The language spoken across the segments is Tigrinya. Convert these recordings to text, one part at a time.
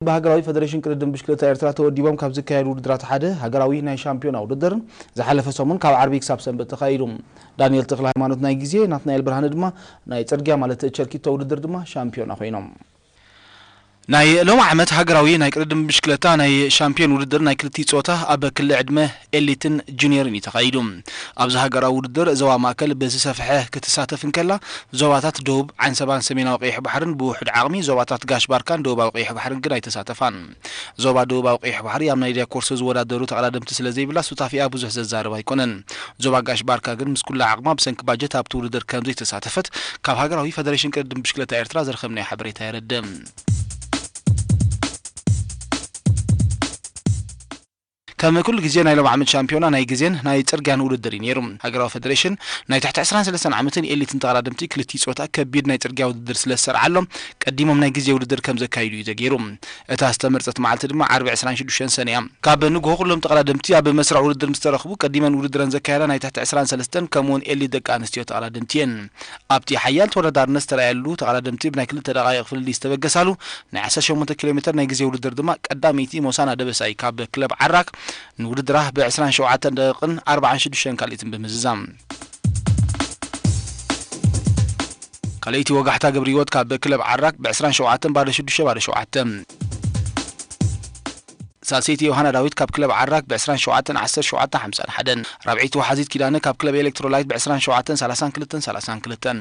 ብሃገራዊ ፈደሬሽን ቅድድም ብሽክለታ ኤርትራ ተወዲቦም ካብ ዝካየዱ ውድድራት ሓደ ሃገራዊ ናይ ሻምፒዮና ውድድር ዝሓለፈ ሰሙን ካብ ዓርቢ ክሳብ ሰንበት ተኻይዱ። ዳንኤል ተኽለ ሃይማኖት ናይ ግዜ፣ ናትናኤል ብርሃነ ድማ ናይ ጽርግያ ማለት ቸርኪቶ ውድድር ድማ ሻምፒዮና ኮይኖም። ናይ ሎም ዓመት ሃገራዊ ናይ ቅድድም ብሽክለታ ናይ ሻምፒዮን ውድድር ናይ ክልቲ ጾታ ኣብ ክሊ ዕድመ ኤሊትን ጁኒየርን እዩ ተኻይዱ። ኣብዚ ሃገራዊ ውድድር ዞባ ማእከል ብዝሰፍሐ ክትሳተፍ እንከላ፣ ዞባታት ደቡብ ዓንሰባን ሰሜናዊ ቀይሕ ባሕርን ብውሑድ ዓቕሚ፣ ዞባታት ጋሽ ባርካን ደቡባዊ ቀይሕ ባሕርን ግን ኣይተሳተፋን። ዞባ ደቡባዊ ቀይሕ ባሕሪ ኣብ ናይ ዲያኮርሶ ዝወዳደሩ ተቐዳደምቲ ስለ ዘይብላ፣ ሱታፊኣ ብዙሕ ዘዛርብ ኣይኮነን። ዞባ ጋሽ ባርካ ግን ምስ ኩላ ዓቕማ ብሰንኪ ባጀት ኣብቲ ውድድር ከም ዘይተሳተፈት ካብ ሃገራዊ ፈደሬሽን ቅድድም ብሽክለታ ኤርትራ ዝረኸብናዮ ሓበሬታ የረድእ። ከም ኩሉ ግዜ ናይ ሎም ዓመት ሻምፒዮና ናይ ግዜን ናይ ጽርግያን ውድድር እዩ ነይሩ። ሃገራዊ ፈደሬሽን ናይ ትሕቲ ዕስራን ሰለስተን ዓመትን ኤሊትን ተቐዳደምቲ ክልቲ ጾታ ከቢድ ናይ ጽርግያ ውድድር ስለ ዝሰርዓሎም፣ ቀዲሞም ናይ ግዜ ውድድር ከም ዘካይዱ እዩ ተገይሩ። እታ ዝተመርጸት መዓልቲ ድማ ዓርቢ ዕስራን ሽዱሽተን ሰነ እያ። ካብ ንግሆ ኩሎም ተቐዳደምቲ ኣብ መስርዕ ውድድር ምስ ተረኽቡ፣ ቀዲመን ውድድረን ዘካየዳ ናይ ትሕቲ ዕስራን ሰለስተን ከምኡውን ኤሊት ደቂ ኣንስትዮ ተቐዳደምቲ እየን። ኣብቲ ሓያል ተወዳዳርነት ዝተረኣየሉ ተቐዳደምቲ ብናይ ክልተ ደቓይቕ ፍልልይ ዝተበገሳሉ ናይ ዓሰርተ ሸሞንተ ኪሎ ሜተር ናይ ግዜ ውድድር ድማ ቀዳመይቲ ሞሳና ደበሳይ ካብ ክለብ ዓራክ ንውድድራ ብዕስራን ሸውዓተን ደቂቕን ኣርባዓን ሽዱሽተን ካልኢትን ብምዝዛም፣ ካልኣይቲ ወጋሕታ ገብረ ህይወት ካብ ክለብ ዓራክ ብዕስራን ሸውዓተን ባዶ ሽዱሽተ ባዶ ሸውዓተ። ሳልሰይቲ ዮሃና ዳዊት ካብ ክለብ ዓራክ ብዕስራን ሸውዓተን ዓሰርተ ሸውዓተ ሓምሳን ሓደን። ራብዐይቲ ወሓዚት ኪዳነ ካብ ክለብ ኤሌክትሮላይት ብዕስራን ሸውዓተን ሰላሳን ክልተን ሰላሳን ክልተን።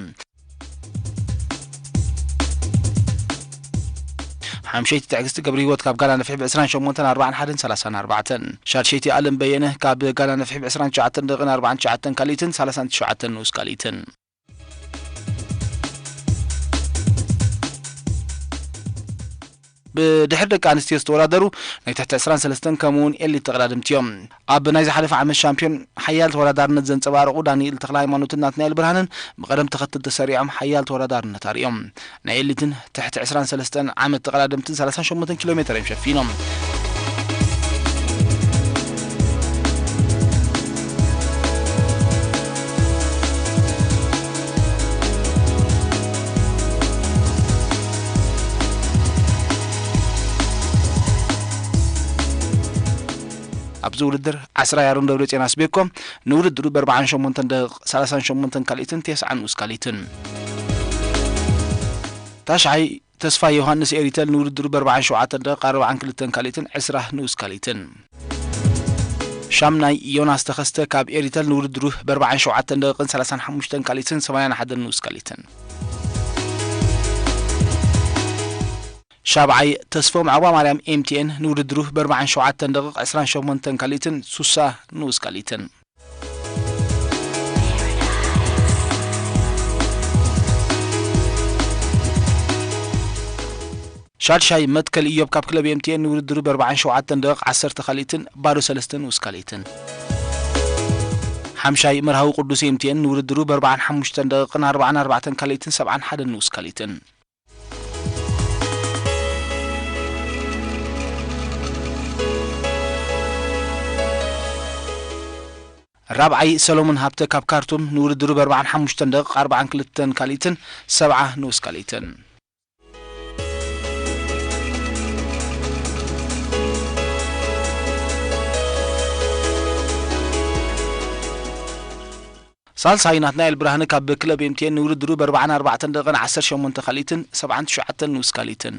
ሓምሸይቲ ትዕግስቲ ገብረ ህይወት ካብ ጋላ ነፍሒ ብዕስራን ሸሞንተን ኣርባዓን ሓደን ሰላሳን ኣርባዕተን። ሻድሸይቲ ኣለም በየነ ካብ ጋላ ነፍሒ ብዕስራን ትሽዓተን ደቂቕን ኣርባዓን ትሽዓተን ካልኢትን ሰላሳን ትሽዓተን ንኡስ ካልኢትን። ብድሕሪ ደቂ ኣንስትዮ ዝተወዳደሩ ናይ ትሕቲ ዕስራን ሰለስተን ከምኡውን ኤሊት ተቐዳደምቲ እዮም። ኣብ ናይ ዝሓለፈ ዓመት ሻምፒዮን ሓያል ተወዳዳርነት ዘንጸባረቑ ዳንኤል ተኽለ ሃይማኖትን ናትናኤል ብርሃንን ብቐደም ተኸተል ተሰሪዖም ሓያል ተወዳዳርነት ኣርእዮም። ናይ ኤሊትን ትሕቲ ዕስራን ሰለስተን ዓመት ተቐዳደምትን ሰላሳን ሸሞንተን ኪሎ ሜተር እዮም ሸፊኖም። ኣብዚ ውድድር ዓስራይ ኣሮን ደብረጽዮን ኣስቤኮ ንውድድሩ ብኣርባዓን ሸሞንተን ደቂቕ ሰላሳን ሸሞንተን ካልኢትን ተስዓን ንኡስ ካልኢትን። ታሽዓይ ተስፋ ዮሃንስ ኤሪተል ንውድድሩ ብኣርባዓን ሸውዓተን ደቂቕ ኣርባዓን ክልተን ካልኢትን ዕስራ ንኡስ ካልኢትን። ሻምናይ ዮናስ ተኸስተ ካብ ኤሪተል ንውድድሩ ብኣርባዓን ሸውዓተን ደቂቕን ሰላሳን ሓሙሽተን ካልኢትን ሰማንያን ሓደን ንኡስ ካልኢትን። ሻብዓይ ተስፎም ዓቕባ ማርያም ኤምቲኤን ንውድድሩ ብኣርባዓን ሸውዓተን ደቂቕ ዕስራን ሸሞንተን ካልኢትን ሱሳ ንኡስ ካልኢትን። ሻድሻይ መትከል ኢዮብ ካብ ክለብ ኤምቲኤን ንውድድሩ ብኣርባዓን ሸውዓተን ደቂቕ ዓሰርተ ካልኢትን ባዶ ሰለስተ ንኡስ ካልኢትን። ሓምሻይ መርሃዊ ቅዱስ ኤምቲኤን ንውድድሩ ብኣርባዓን ሓሙሽተን ደቂቕን ኣርባዓን ኣርባዕተን ካልኢትን ሰብዓን ሓደን ንኡስ ካልኢትን። ራብዓይ ሰሎሞን ሃብተ ካብ ካርቱም ንውድድሩ ብኣርባዓን ሓሙሽተን ደቂቕ ኣርባዓን ክልተን ካልኢትን ሰብዓ ንኡስ ካልኢትን። ሳልሳይ ናትናኤል ብርሃነ ካብ ክለብ ኤምቲኤን ንውድድሩ ብኣርባዓን ኣርባዕተን ደቂቕን ዓሰርተ ሸሞንተ ካልኢትን ሰብዓን ትሽዓተን ንኡስ ካልኢትን።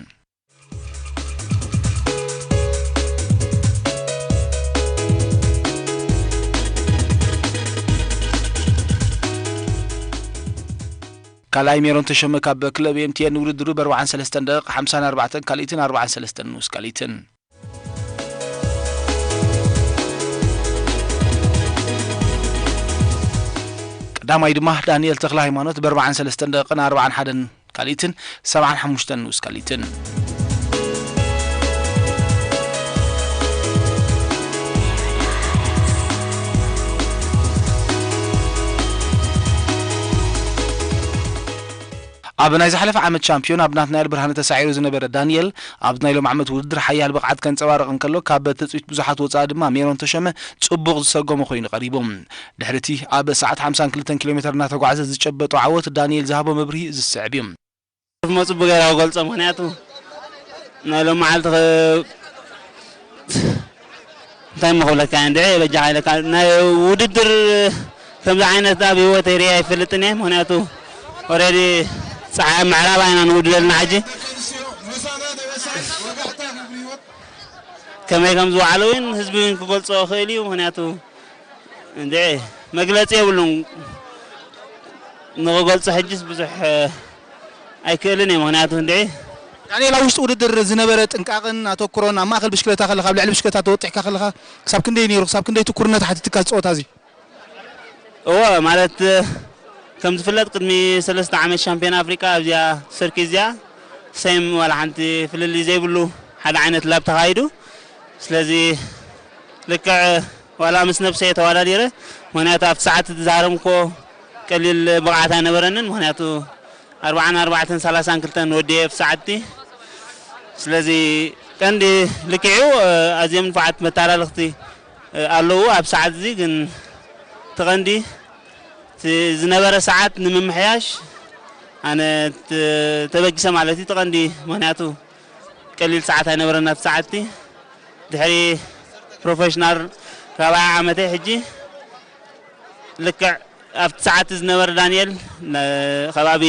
ካልኣይ ሜሮን ተሸመ ካብ ክለብ ኤምቲኤን ንውድድሩ ብኣርባዓን ሰለስተን ደቂቕ ሓምሳን ኣርባዕተን ካልኢትን ኣርባዓን ሰለስተን ንኡስ ካልኢትን። ቀዳማይ ድማ ዳንኤል ተኽለ ሃይማኖት ብኣርባዓን ሰለስተን ደቂቕን ኣርባዓን ሓደን ካልኢትን ሰብዓን ሓሙሽተን ንኡስ ካልኢትን። ኣብ ናይ ዝሓለፈ ዓመት ሻምፒዮን ኣብ ናትናኤል ብርሃነ ተሳዒሩ ዝነበረ ዳንኤል፣ ኣብ ናይ ሎም ዓመት ውድድር ሓያል ብቕዓት ከንጸባርቕ እንከሎ፣ ካብ ትጽቢት ብዙሓት ወጻኢ ድማ ሜሮን ተሸመ ጽቡቕ ዝሰጎመ ኮይኑ ቀሪቡ። ድሕሪ እቲ ኣብ ሰዓት ሓምሳን ክልተን ኪሎ ሜተር እናተጓዕዘ ዝጨበጦ ዓወት፣ ዳንኤል ዝሃቦ መብርሂ እዚ ዝስዕብ እዩ። ክመጹ ብገይራ ክገልጾ፣ ምኽንያቱ ናይ ሎም መዓልቲ ኸ-፣ እንታይ እሞ ክብለካ እንድዒ በጃኻ ኢለካ። ናይ ውድድር ከምዚ ዓይነት ኣብ ህይወተይ ርእየ ኣይፈልጥን እየ። ምኽንያቱ ኦልሬዲ ጸሓይ ምዕራብ ኢና ንውድደልና ሕጂ። ከመይ ከም ዝወዓለ እውን ህዝቢ እውን ክገልጾ ይኽእል እዩ። ምኽንያቱ እንድዒ መግለጺ የብሉን። ንኽገልጾ ሕጅስ ብዙሕ ኣይክእልን እየ። ምኽንያቱ እንድዒ ዳንኤል፣ ኣብ ውሽጢ ውድድር ዝነበረ ጥንቃቕን ኣተኩሮን ኣብ ማእከል ብሽክለታ ከለኻ፣ ኣብ ልዕሊ ብሽክለታ ተወጢሕካ ከለኻ ክሳብ ክንደይ ነይሩ? ክሳብ ክንደይ ትኩርነት ሓቲትካ እዚ ጸወታ እዚ? እወ፣ ማለት ከም ዝፍለጥ ቅድሚ ሰለስተ ዓመት ሻምፒዮን ኣፍሪቃ ኣብዚኣ ሰርኪ እዚኣ ሴም ዋላ ሓንቲ ፍልልይ ዘይብሉ ሓደ ዓይነት ላብ ተኻይዱ። ስለዚ ልክዕ ዋላ ምስ ነብሰይ ተወዳዲረ፣ ምኽንያቱ ኣብቲ ሰዓት ዝሃረምኮ ቀሊል ብቕዓት ኣይነበረንን። ምኽንያቱ ኣርባዓን ኣርባዕተን ሰላሳን ክልተን ወዲየ ኣብቲ ሰዓትቲ። ስለዚ ቀንዲ ልክዕ'ዩ፣ ኣዝዮም ንፉዓት መተላለኽቲ ኣለዉ። ኣብ ሰዓት እዚ ግን እቲ ቀንዲ እቲ ዝነበረ ሰዓት ንምምሕያሽ ኣነ ተ-፣ ተበጊሰ ማለት እዩ። እቲ ቀንዲ ምኽንያቱ ቀሊል ሰዓት ኣይነበረና እቲ ሰዓትቲ። ድሕሪ ፕሮፌሽናል ራብዓይ ዓመተይ ሕጂ ልክዕ ኣብቲ ሰዓት ዝነበረ ዳንኤል ነ-፣ ከባቢ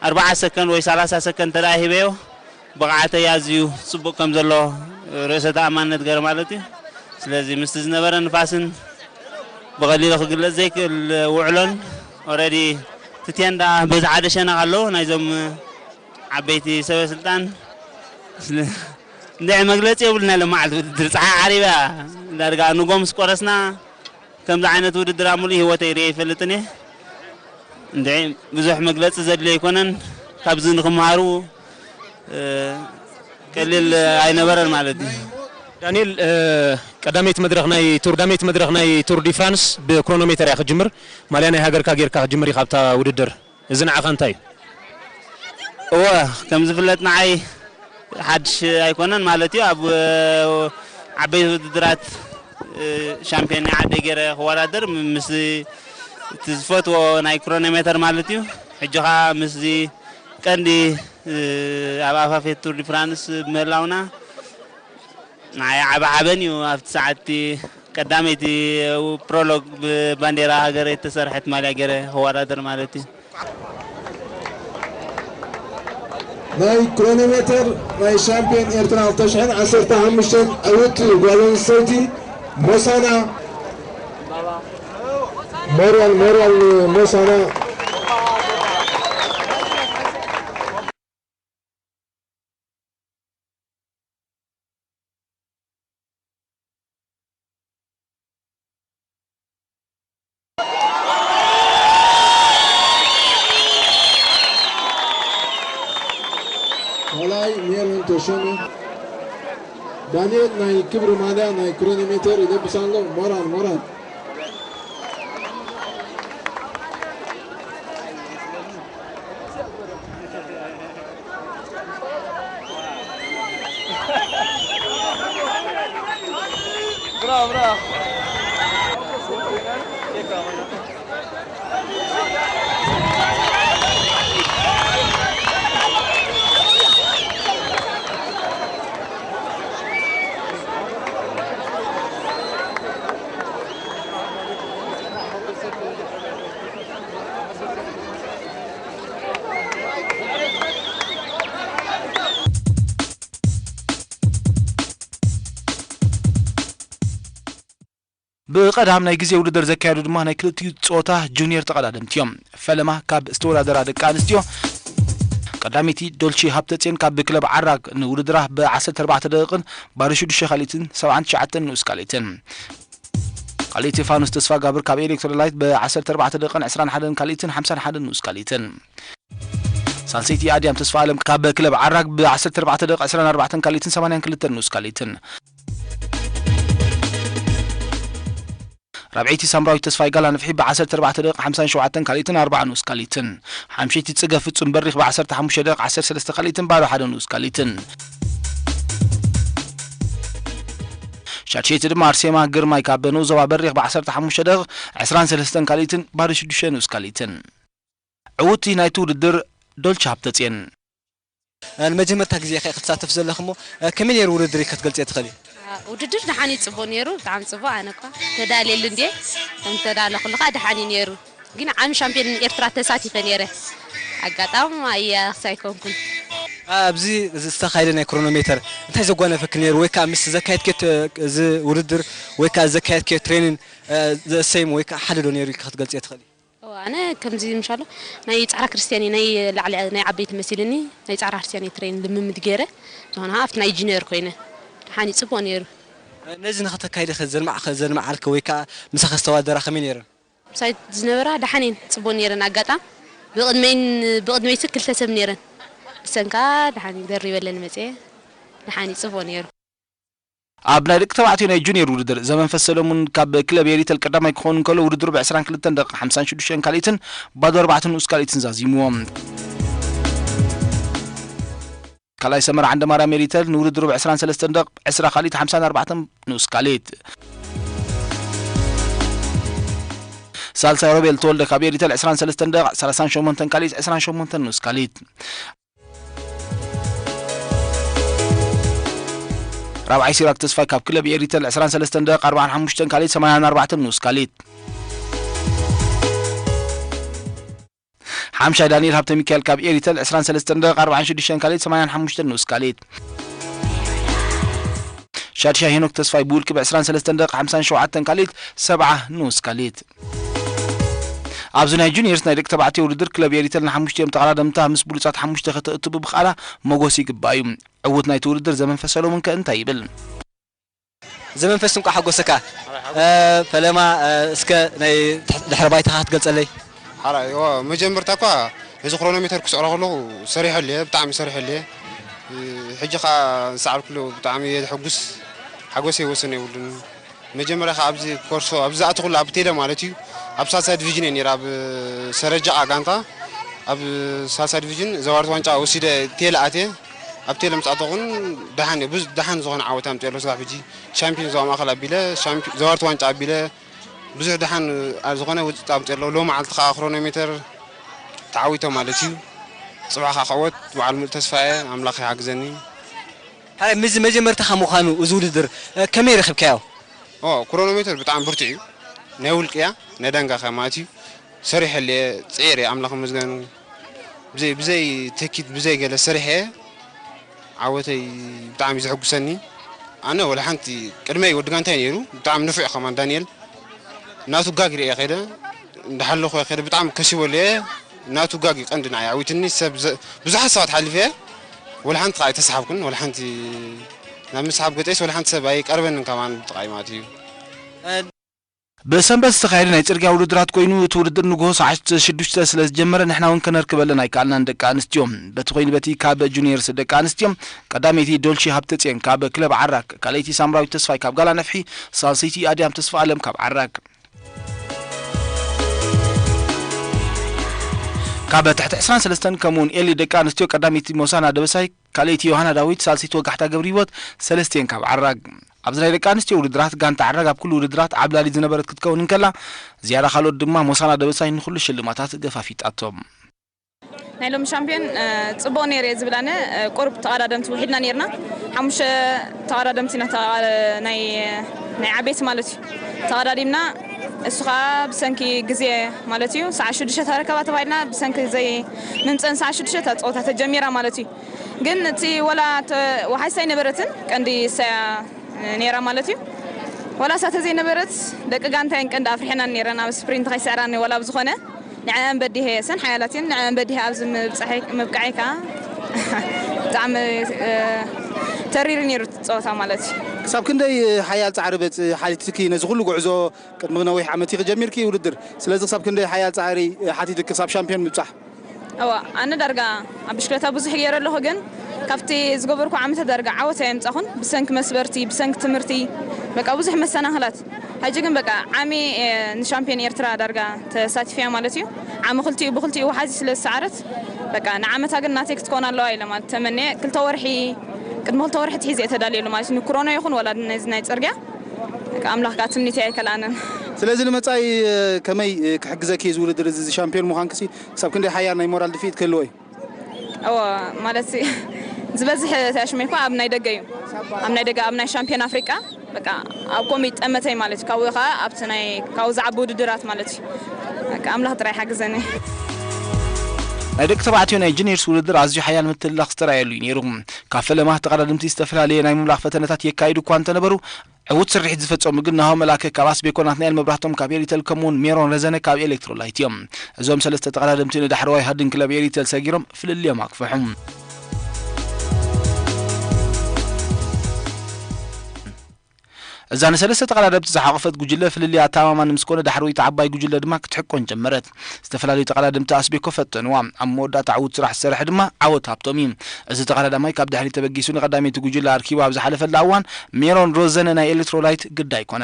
ኣርባዓ ሰከንድ ወይ ሰላሳ ሰከንድ እንተ ደኣ ሂበዮ፣ ብቕዓተይ ኣዝዩ ጽቡቕ ከም ዘሎ ርእሰ ተኣማንነት ገይረ ማለት እዩ። ስለዚ ምስቲ ዝነበረ ንፋስን ብቐሊሉ ክግለጽ ዘይክእል ውዕሎን ኦልሬዲ እቲ ቴንዳ በዚ ሓደ ሸነኽ ኣለዎ ናይዞም ዓበይቲ ሰበ ስልጣን። ስለ-፣ እንድዒ መግለጺ የብልና። ሎማዓልቲ ውድድር ጸሓይ ዓሪባ ዳርጋ ንጎ ምስ ቆረስና ከምዚ ዓይነት ውድድር ኣብ ሙሉእ ህይወተይ ርእየ ኣይፈልጥን እየ። እንድዒ ብዙሕ መግለጺ ዘድልዮ ኣይኮነን። ካብዚ ንክመሃሩ፣ እ፣ ቀሊል ኣይነበረን ማለት እዩ። ዳንኤል፣ እ፣ ቀዳመይቲ መድረኽ ናይ ቱር፣ ቀዳመይቲ መድረኽ ናይ ቱር ዲ ፍራንስ ብክሮኖሜተር እያ ክትጅምር። ማልያ ናይ ሃገርካ ጌርካ ክትጅምር ኢኻ ኣብታ ውድድር። እዚ ንዓኻ እንታይ እዩ? እወ፣ ከም ዝፍለጥ ንዓይ ሓድሽ ኣይኮነን ማለት እዩ። ኣብ፣ እ፣ ዓበይቲ ውድድራት፣ እ፣ ሻምፒዮን ናይ ዓደይ ገይረ ክወዳደር ም-፣ ምስ እቲ ዝፈትዎ ናይ ክሮኖሜተር ማለት እዩ። ሕጂ ኸኣ ምስዚ ቀንዲ፣ እ፣ ኣብ ኣፋፌት ቱር ዲ ፍራንስ ብምህላውና ንዓይ ዓቢ ሓበን እዩ። ኣብቲ ሰዓትቲ ቀዳመይቲ ፕሮሎግ ብባንዴራ ሃገረይ እተሰርሐት ማልያ ገይረ ክወዳደር ማለት እዩ። ናይ ክሮኖሜተር ናይ ሻምፒዮን ኤርትራ ክልተ ሽሕን ዓሰርተ ሓሙሽተን ዕውቲ ጓል ኣንስተይቲ ሞሳና፣ ሞራል፣ ሞራል ንሞሳና። ካልኣይ ሜሮን ተሾመ። ዳንኤል ናይ ክብሪ ማልያ ናይ ክሮኖሜተር ይለብስ ኣሎ። ሞራል፣ ሞራል። ብቐዳም ናይ ግዜ ውድድር ዘካየዱ ድማ ናይ ክልቲኡ ጾታ ጁኒየር ተቐዳደምቲ እዮም። ፈለማ ካብ ዝተወዳደራ ደቂ ኣንስትዮ ቀዳመይቲ ዶልቺ ሃብተጽዮን ካብ ክለብ ዓራግ ንውድድራ ብ ዓሰርተ ኣርባዕተ ደቂቕን ባዶ ሽዱሽተ ካልኢትን ሰብዓን ትሽዓተን ንኡስ ካልኢትን። ካልኣይቲ ፋኑስ ተስፋ ጋብር ካብ ኤሌክትሮላይት ብ ዓሰርተ ኣርባዕተ ደቂቕን ዕስራን ሓደን ካልኢትን ሓምሳን ሓደን ንኡስ ካልኢትን። ሳልሰይቲ ኣድያም ተስፋ ኣለም ካብ ክለብ ዓራግ ብ ዓሰርተ ኣርባዕተ ደቂቕ ዕስራን ኣርባዕተን ካልኢትን ሰማንያን ክልተን ንኡስ ካልኢትን። ራብዐይቲ ሳምራዊት ተስፋይ ጋላ ንፍሒ ብ ዓሰርተ ኣርባዕተ ደቂቕ ሓምሳን ሸውዓተን ካልኢትን ኣርባዓ ንኡስ ካልኢትን። ሓምሸይቲ ጽገ ፍጹም በሪኽ ብ ዓሰርተ ሓሙሽተ ደቂቕ ዓሰርተ ሰለስተ ካልኢትን ባዶ ሓደ ንኡስ ካልኢትን። ሻድሸይቲ ድማ ኣርሴማ ግርማይ ካብ ንኡስ ዞባ በሪኽ ብ ዓሰርተ ሓሙሽተ ደቂቕ ዕስራን ሰለስተን ካልኢትን ባዶ ሽዱሽተ ንኡስ ካልኢትን። ዕውቲ ናይቲ ውድድር ዶልቻ ሃብተጽዮን። ንመጀመርታ ግዜ ኢኻ ክትሳተፍ ዘለኽ እሞ፣ ከመይ ነይሩ ውድድር ኢልካ ክትገልጽዮ ትኽእሊ? ውድድር ደሓን እዩ፣ ጽቡቕ ነይሩ፣ ብጣዕሚ ጽቡቕ። ኣነ እኳ ተዳልየሉ እንድየ፣ ከም ተዳለኹሉ ከዓ ደሓን እዩ ነይሩ። ግን ዓሚ ሻምፒዮን ኤርትራ ተሳቲፈ ነይረ። ኣጋጣሚ ኣየ ክሳይኮንኩን ኣብዚ ዝተኻየደ ናይ ክሮኖሜተር እንታይ ዘጓነፈክ ነይሩ? ወይ ከዓ ምስ ዘካየድክዮ እዚ ውድድር ወይ ከዓ ዘካየድክዮ ትሬኒን ዘሰይም ወይ ከዓ ሓደ ዶ ነይሩ ኢልካ ክትገልጽ ትኽእል? ኣነ ከምዚ ምሻሎ ናይ ጻዕራ ክርስቲያን ናይ ላዕሊ ናይ ዓበይቲ መሲልኒ ናይ ጻዕራ ክርስቲያን ትሬን ልምምድ ገይረ ዝኾነ ኣብቲ ናይ ጂኒየር ኮይነ ደሓን እዩ ጽቡቕ ነይሩ። ነዚ ንኸተካይደ ዘልማዕ ዘልማዓልከ ወይ ከዓ ምሳኸ ዝተዋደራ ከመይ ነይረን? ሳይት ዝነበራ ደሓን እየን ጽቡቕ ነይረን። ኣጋጣም ብቕድመይን ብቕድመይቲ ክልተ ሰብ ነይረን ብሰንካ ደሓን እዩ ደሪበለን መፅየ ደሓን እዩ ጽቡቕ ነይሩ። ኣብ ናይ ደቂ ተባዕትዮ ናይ ጁኒየር ውድድር ዘመንፈስ ሰለሙን ካብ ክለብ ኤሪተል ቀዳማይ ክኸውን እንከሎ ውድድሩ ብ ዕስራን ክልተን ደቂቕ ሓምሳን ሽዱሽተን ካልኢትን ባዶ ኣርባዕተ ንኡስ ካልኢትን ዛዚምዎ። ካልኣይ ሰመራ ዓንደማርያም ኤሪተል ንውድድሩ ብ ዕስራን ሰለስተን ደቂቕ ዕስራ ካልኢት ሓምሳን ኣርባዕተን ንኡስ ካልኢት። ሳልሳይ ሮቤል ተወልደ ካብ ኤሪተል ዕስራን ሰለስተን ደቂቕ ሰላሳን ሸሞንተን ካልኢት ዕስራን ሸሞንተን ንኡስ ካልኢት። ራብዓይ ሲራክ ተስፋይ ካብ ክለብ ኤሪተል ዕስራን ሰለስተን ደቂቕ ኣርባዓን ሓሙሽተን ካልኢት ሰማንያን ኣርባዕተን ንኡስ ካልኢት። ሓምሻይ ዳንኤል ሃብተ ሚካኤል ካብ ኤሪተል ዕስራን ሰለስተን ደቂቕ ኣርባዓን ሽዱሽተን ካልኢት ሰማንያን ሓሙሽተን ንኡስ ካልኢት። ሻድሻይ ሄኖክ ተስፋይ ብውልቂ ብ ዕስራን ሰለስተን ደቂቕ ሓምሳን ሸውዓተን ካልኢት ሰብዓ ንኡስ ካልኢት። ኣብዚ ናይ ጁኒየርስ ናይ ደቂ ተባዕትዮ ውድድር ክለብ ኤሪተል ንሓሙሽቲኦም ተቐዳደምታ ምስ ብሉጻት ሓሙሽተ ከተእቱ ብምኽኣላ መጎስ ይግባእ እዩ። ዕዉት ናይቲ ውድድር ዘመንፈስ ሰሎሙን ከ እንታይ ይብል? ዘመንፈስ እንቋዕ ሓጎሰካ። ፈለማ እስከ ናይ ድሕሪ ባይታኻ ክትገልጸለይ? ሓራይ መጀመርታ እኳ ነዚ ክሮኖሜተር ክስዕሮ ከለኹ ሰሪሐሉ እየ፣ ብጣዕሚ ሰሪሐሉ እየ። ሕጂ ከዓ ዝሰዓርኩሉ ብጣዕሚ እየ ዘሐጉስ፣ ሓጎሰይ ወሰን የብሉን። መጀመርያ ከዓ ኣብዚ ኮርሶ ኣብዚ ዝኣተኹሉ ኣብ ቴለ ማለት እዩ፣ ኣብ ሳልሳይ ዲቪዥን እየ ነይረ፣ ኣብ ሰረጃኣ ጋንታ ኣብ ሳልሳይ ዲቪዥን ዘዋርት ዋንጫ ወሲደ ቴለ ኣትየ። ኣብ ቴለ ምስ ኣተኹን ደሓን እየ፣ ብዙ ደሓን ዝኾነ ዓወት ኣምፅኤ ኣለኹ። ስጋብ ሕጂ ሻምፒዮን ዞባ ማእኸል ኣቢለ፣ ሻምፒ- ዘዋርት ዋንጫ ኣቢለ ብዙሕ ደሓን ዝኾነ ውፅኢት ኣምፅኤ ኣለኹ። ሎሚ መዓልቲ ከዓ ክሮኖሜተር ተዓዊተ ማለት እዩ። ፅባሕ ከዓ ክዕወት በዓል ሙሉእ ተስፋ እየ፣ ኣምላኽ ይሓግዘኒ። ሕራይ ምስዚ መጀመርታኻ ምዃኑ እዚ ውድድር ከመይ ረኺብካዮ? ክሮኖሜተር ብጣዕሚ ብርቱዕ እዩ። ናይ ውልቂ እያ፣ ናይ ዳንጋ ከ ማለት እዩ። ሰሪሐ እየ፣ ፅዒረ እየ፣ ኣምላኽ ይመስገን። ብዘይ ብዘይ ተኪት ብዘይ ገለ ሰሪሐ እየ። ዓወተይ ብጣዕሚ እዩ ዘሐጉሰኒ። ኣነ ወላ ሓንቲ ቅድመይ ወዲ ጋንታይ ነይሩ፣ ብጣዕሚ ንፉዕ ከማን ዳንኤል። ናቱ ጋግ ርእየ ከይደ፣ እንዳሓለኹ ከይደ ብጣዕሚ ከሲበሉ እየ። ናቱ ጋግ እዩ ቀንዲ ንዓይ ኣዕዊትኒ። ሰብ ዘ- ብዙሓት ሰባት ሓሊፈ እየ፣ ወላ ሓንቲ ከዓ ኣይተሰሓብኩን። ወላ ሓንቲ ናብ ምስሓብ ገፀይስ ወላ ሓንቲ ሰብ ኣይቀርበንን ከማን ብጥቓይ ማለት እዩ። ብሰንበት ዝተኻየደ ናይ ፅርግያ ውድድራት ኮይኑ እቲ ውድድር ንግሆ ሰዓት ሽዱሽተ ስለ ዝጀመረ ንሕና እውን ከነርክበለን ኣይከኣልናን ደቂ ኣንስትዮ። በቲ ኮይኑ በቲ ካብ ጁኒየርስ ደቂ ኣንስትዮ ቀዳመይቲ ዶልሺ ሃብተፅዮን ካብ ክለብ ዓራክ፣ ካልኣይቲ ሳምራዊት ተስፋይ ካብ ጋላ ነፍሒ፣ ሳልሰይቲ ኣድያም ተስፋ ኣለም ካብ ዓራክ። ካብ ትሕቲ ዕስራን ሰለስተን ከምኡውን ኤሊ ደቂ ኣንስትዮ ቀዳመይቲ ሞሳና ደበሳይ፣ ካልኣይቲ ዮሃና ዳዊት፣ ሳልሰይቲ ወጋሕታ ገብረሂወት፣ ሰለስቲኤን ካብ ዓራግ። ኣብዚ ናይ ደቂ ኣንስትዮ ውድድራት ጋንታ ዓራግ ኣብ ኩሉ ውድድራት ዓብላሊት ዝነበረት ክትከውን እንከላ ዝያዳ ካልኦት ድማ ሞሳና ደበሳይ ንኹሉ ሽልማታት ገፋፊጣቶም። ናይ ሎሚ ሻምፒዮን ጽቡቕ ነይሩ እየ ዝብል ኣነ። ቁሩብ ተቐዳደምቲ ውሒድና ነይርና፣ ሓሙሽተ ተቐዳደምቲ ኢና ተቐ- ናይ ናይ ዓበይቲ ማለት እዩ ተቐዳዲምና። እሱ ከዓ ብሰንኪ ግዜ ማለት እዩ ሰዓት ሽዱሽተ ተረከባ ተባሂልና ብሰንኪ ዘይ ምምፀን ሰዓት ሽዱሽተ እታ ፀወታ ተጀሚራ ማለት እዩ። ግን እቲ ወላ ተ- ወሓይሳ ኣይነበረትን ቀንዲ እሳ ነይራ ማለት እዩ። ወላ እሳ ተዘይነበረት ደቂ ጋንታየን ቀንዲ ኣፍሪሐናን ነይረን ኣብ ስፕሪንት ከይስዕራኒ ወላ ብዝኾነ ንዐአን በዲሀ እየ። እሰን ሓያላት እየን ንዐአን በዲሀ ኣብዚ ምብፃሐይ- ምብቃዐይ ከዓ ብጣዕሚ ተሪሩ ነይሩ እቲ ፀወታ ማለት እዩ። ክሳብ ክንደይ ሓያል ፃዕሪ በፅ ሓቲትኪ ነዚ ኩሉ ጉዕዞ ቅድሚ ነዊሕ ዓመት ኢኺ ጀሚርኪ ውድድር ስለዚ ክሳብ ክንደይ ሓያል ፃዕሪ ሓቲትኪ ክሳብ ሻምፒዮን ምብፃሕ? እዋ ኣነ ዳርጋ ኣብ ብሽክለታ ብዙሕ ገይረ ኣለኹ ግን ካብቲ ዝገበርኩ ዓመታት ዳርጋ ዓወት ኣየምፃኹን ብሰንኪ መስበርቲ ብሰንኪ ትምህርቲ በቃ ብዙሕ መሰናኽላት ሕጂ ግን በቃ ዓሚ ንሻምፒዮን ኤርትራ ዳርጋ ተሳቲፈያ ማለት እዩ ዓሚ ክልቲኡ ብክልቲኡ ወሓዚ ስለ ዝሰዓረት በቃ ንዓመታ ግን ናተይ ክትኮን ኣለዋ ኢለ ማለት ተመንየ ክልተ ወርሒ ቅድሚ ክልተ ወርሒ ትሒዘ እየ ተዳልየሉ ማለት እዩ ንክሮኖ ይኹን ወላ ነዚ ናይ ፅርግያ ኣምላኽ ከዓ ትምኒተይ ኣይከልኣንን። ስለዚ ንመፃኢ ከመይ ክሕግዘኪ እዩ እዚ ውድድር እዚ ሻምፒዮን ምዃንክሲ ክሳብ ክንደይ ሓያል ናይ ሞራል ድፍኢት ክህልዎ እዩ? እዎ፣ ማለት ዝበዝሕ ተሽመይ እኮ ኣብ ናይ ደገ እዩ። ኣብ ናይ ደገ፣ ኣብ ናይ ሻምፒዮን ኣፍሪቃ፣ በቃ፣ ኣብ ኮም ይጠመተይ ማለት እዩ። ካብኡ ኸዓ ኣብቲ ናይ፣ ካብኡ ዝዓቢ ውድድራት ማለት እዩ። በቃ፣ ኣምላኽ ጥራይ ሓግዘኒ። ናይ ደቂ ተባዕትዮ ናይ ጁኒየርስ ውድድር ኣዝዩ ሓያል ምትልላኽ ዝተራእየሉ እዩ ነይሩ። ካብ ፈለማ ተቐዳደምቲ ዝተፈላለየ ናይ ምምላኽ ፈተነታት የካይዱ እኳ እንተነበሩ፣ ዕዉት ስርሒት ዝፈጸሙ ግን ናሆ መላከ ካብ ኣስቤኮ፣ ናትናኤል መብራህቶም ካብ ኤሪተል፣ ከምኡውን ሜሮን ረዘነ ካብ ኤሌክትሮላይት እዮም። እዞም ሰለስተ ተቐዳደምቲ ንዳሕረዋይ ሃድን ክለብ ኤሪተል ሰጊሮም ፍልልዮም ኣግፍሑ። እዛ ንሰለስተ ተቐዳደምቲ ዝሓቖፈት ጉጅለ ፍልልያ ኣተኣማማኒ ምስ ኮነ፣ ዳሕረወይቲ ዓባይ ጉጅለ ድማ ክትሕቆን ጀመረት። ዝተፈላለዩ ተቐዳደምቲ ኣስቤኮ ፈተንዋ። ኣብ መወዳእታ ዕዉት ስራሕ ዝሰርሐ ድማ ዓወት ሃብቶም እዩ። እዚ ተቐዳዳማይ ካብ ድሕሪት ተበጊሱ ንቐዳመይቲ ጉጅለ ኣርኪቡ ኣብ ዝሓለፈላ እዋን፣ ሜሮን ሮዘነ ናይ ኤሌክትሮላይት ግዳይ ኮነ።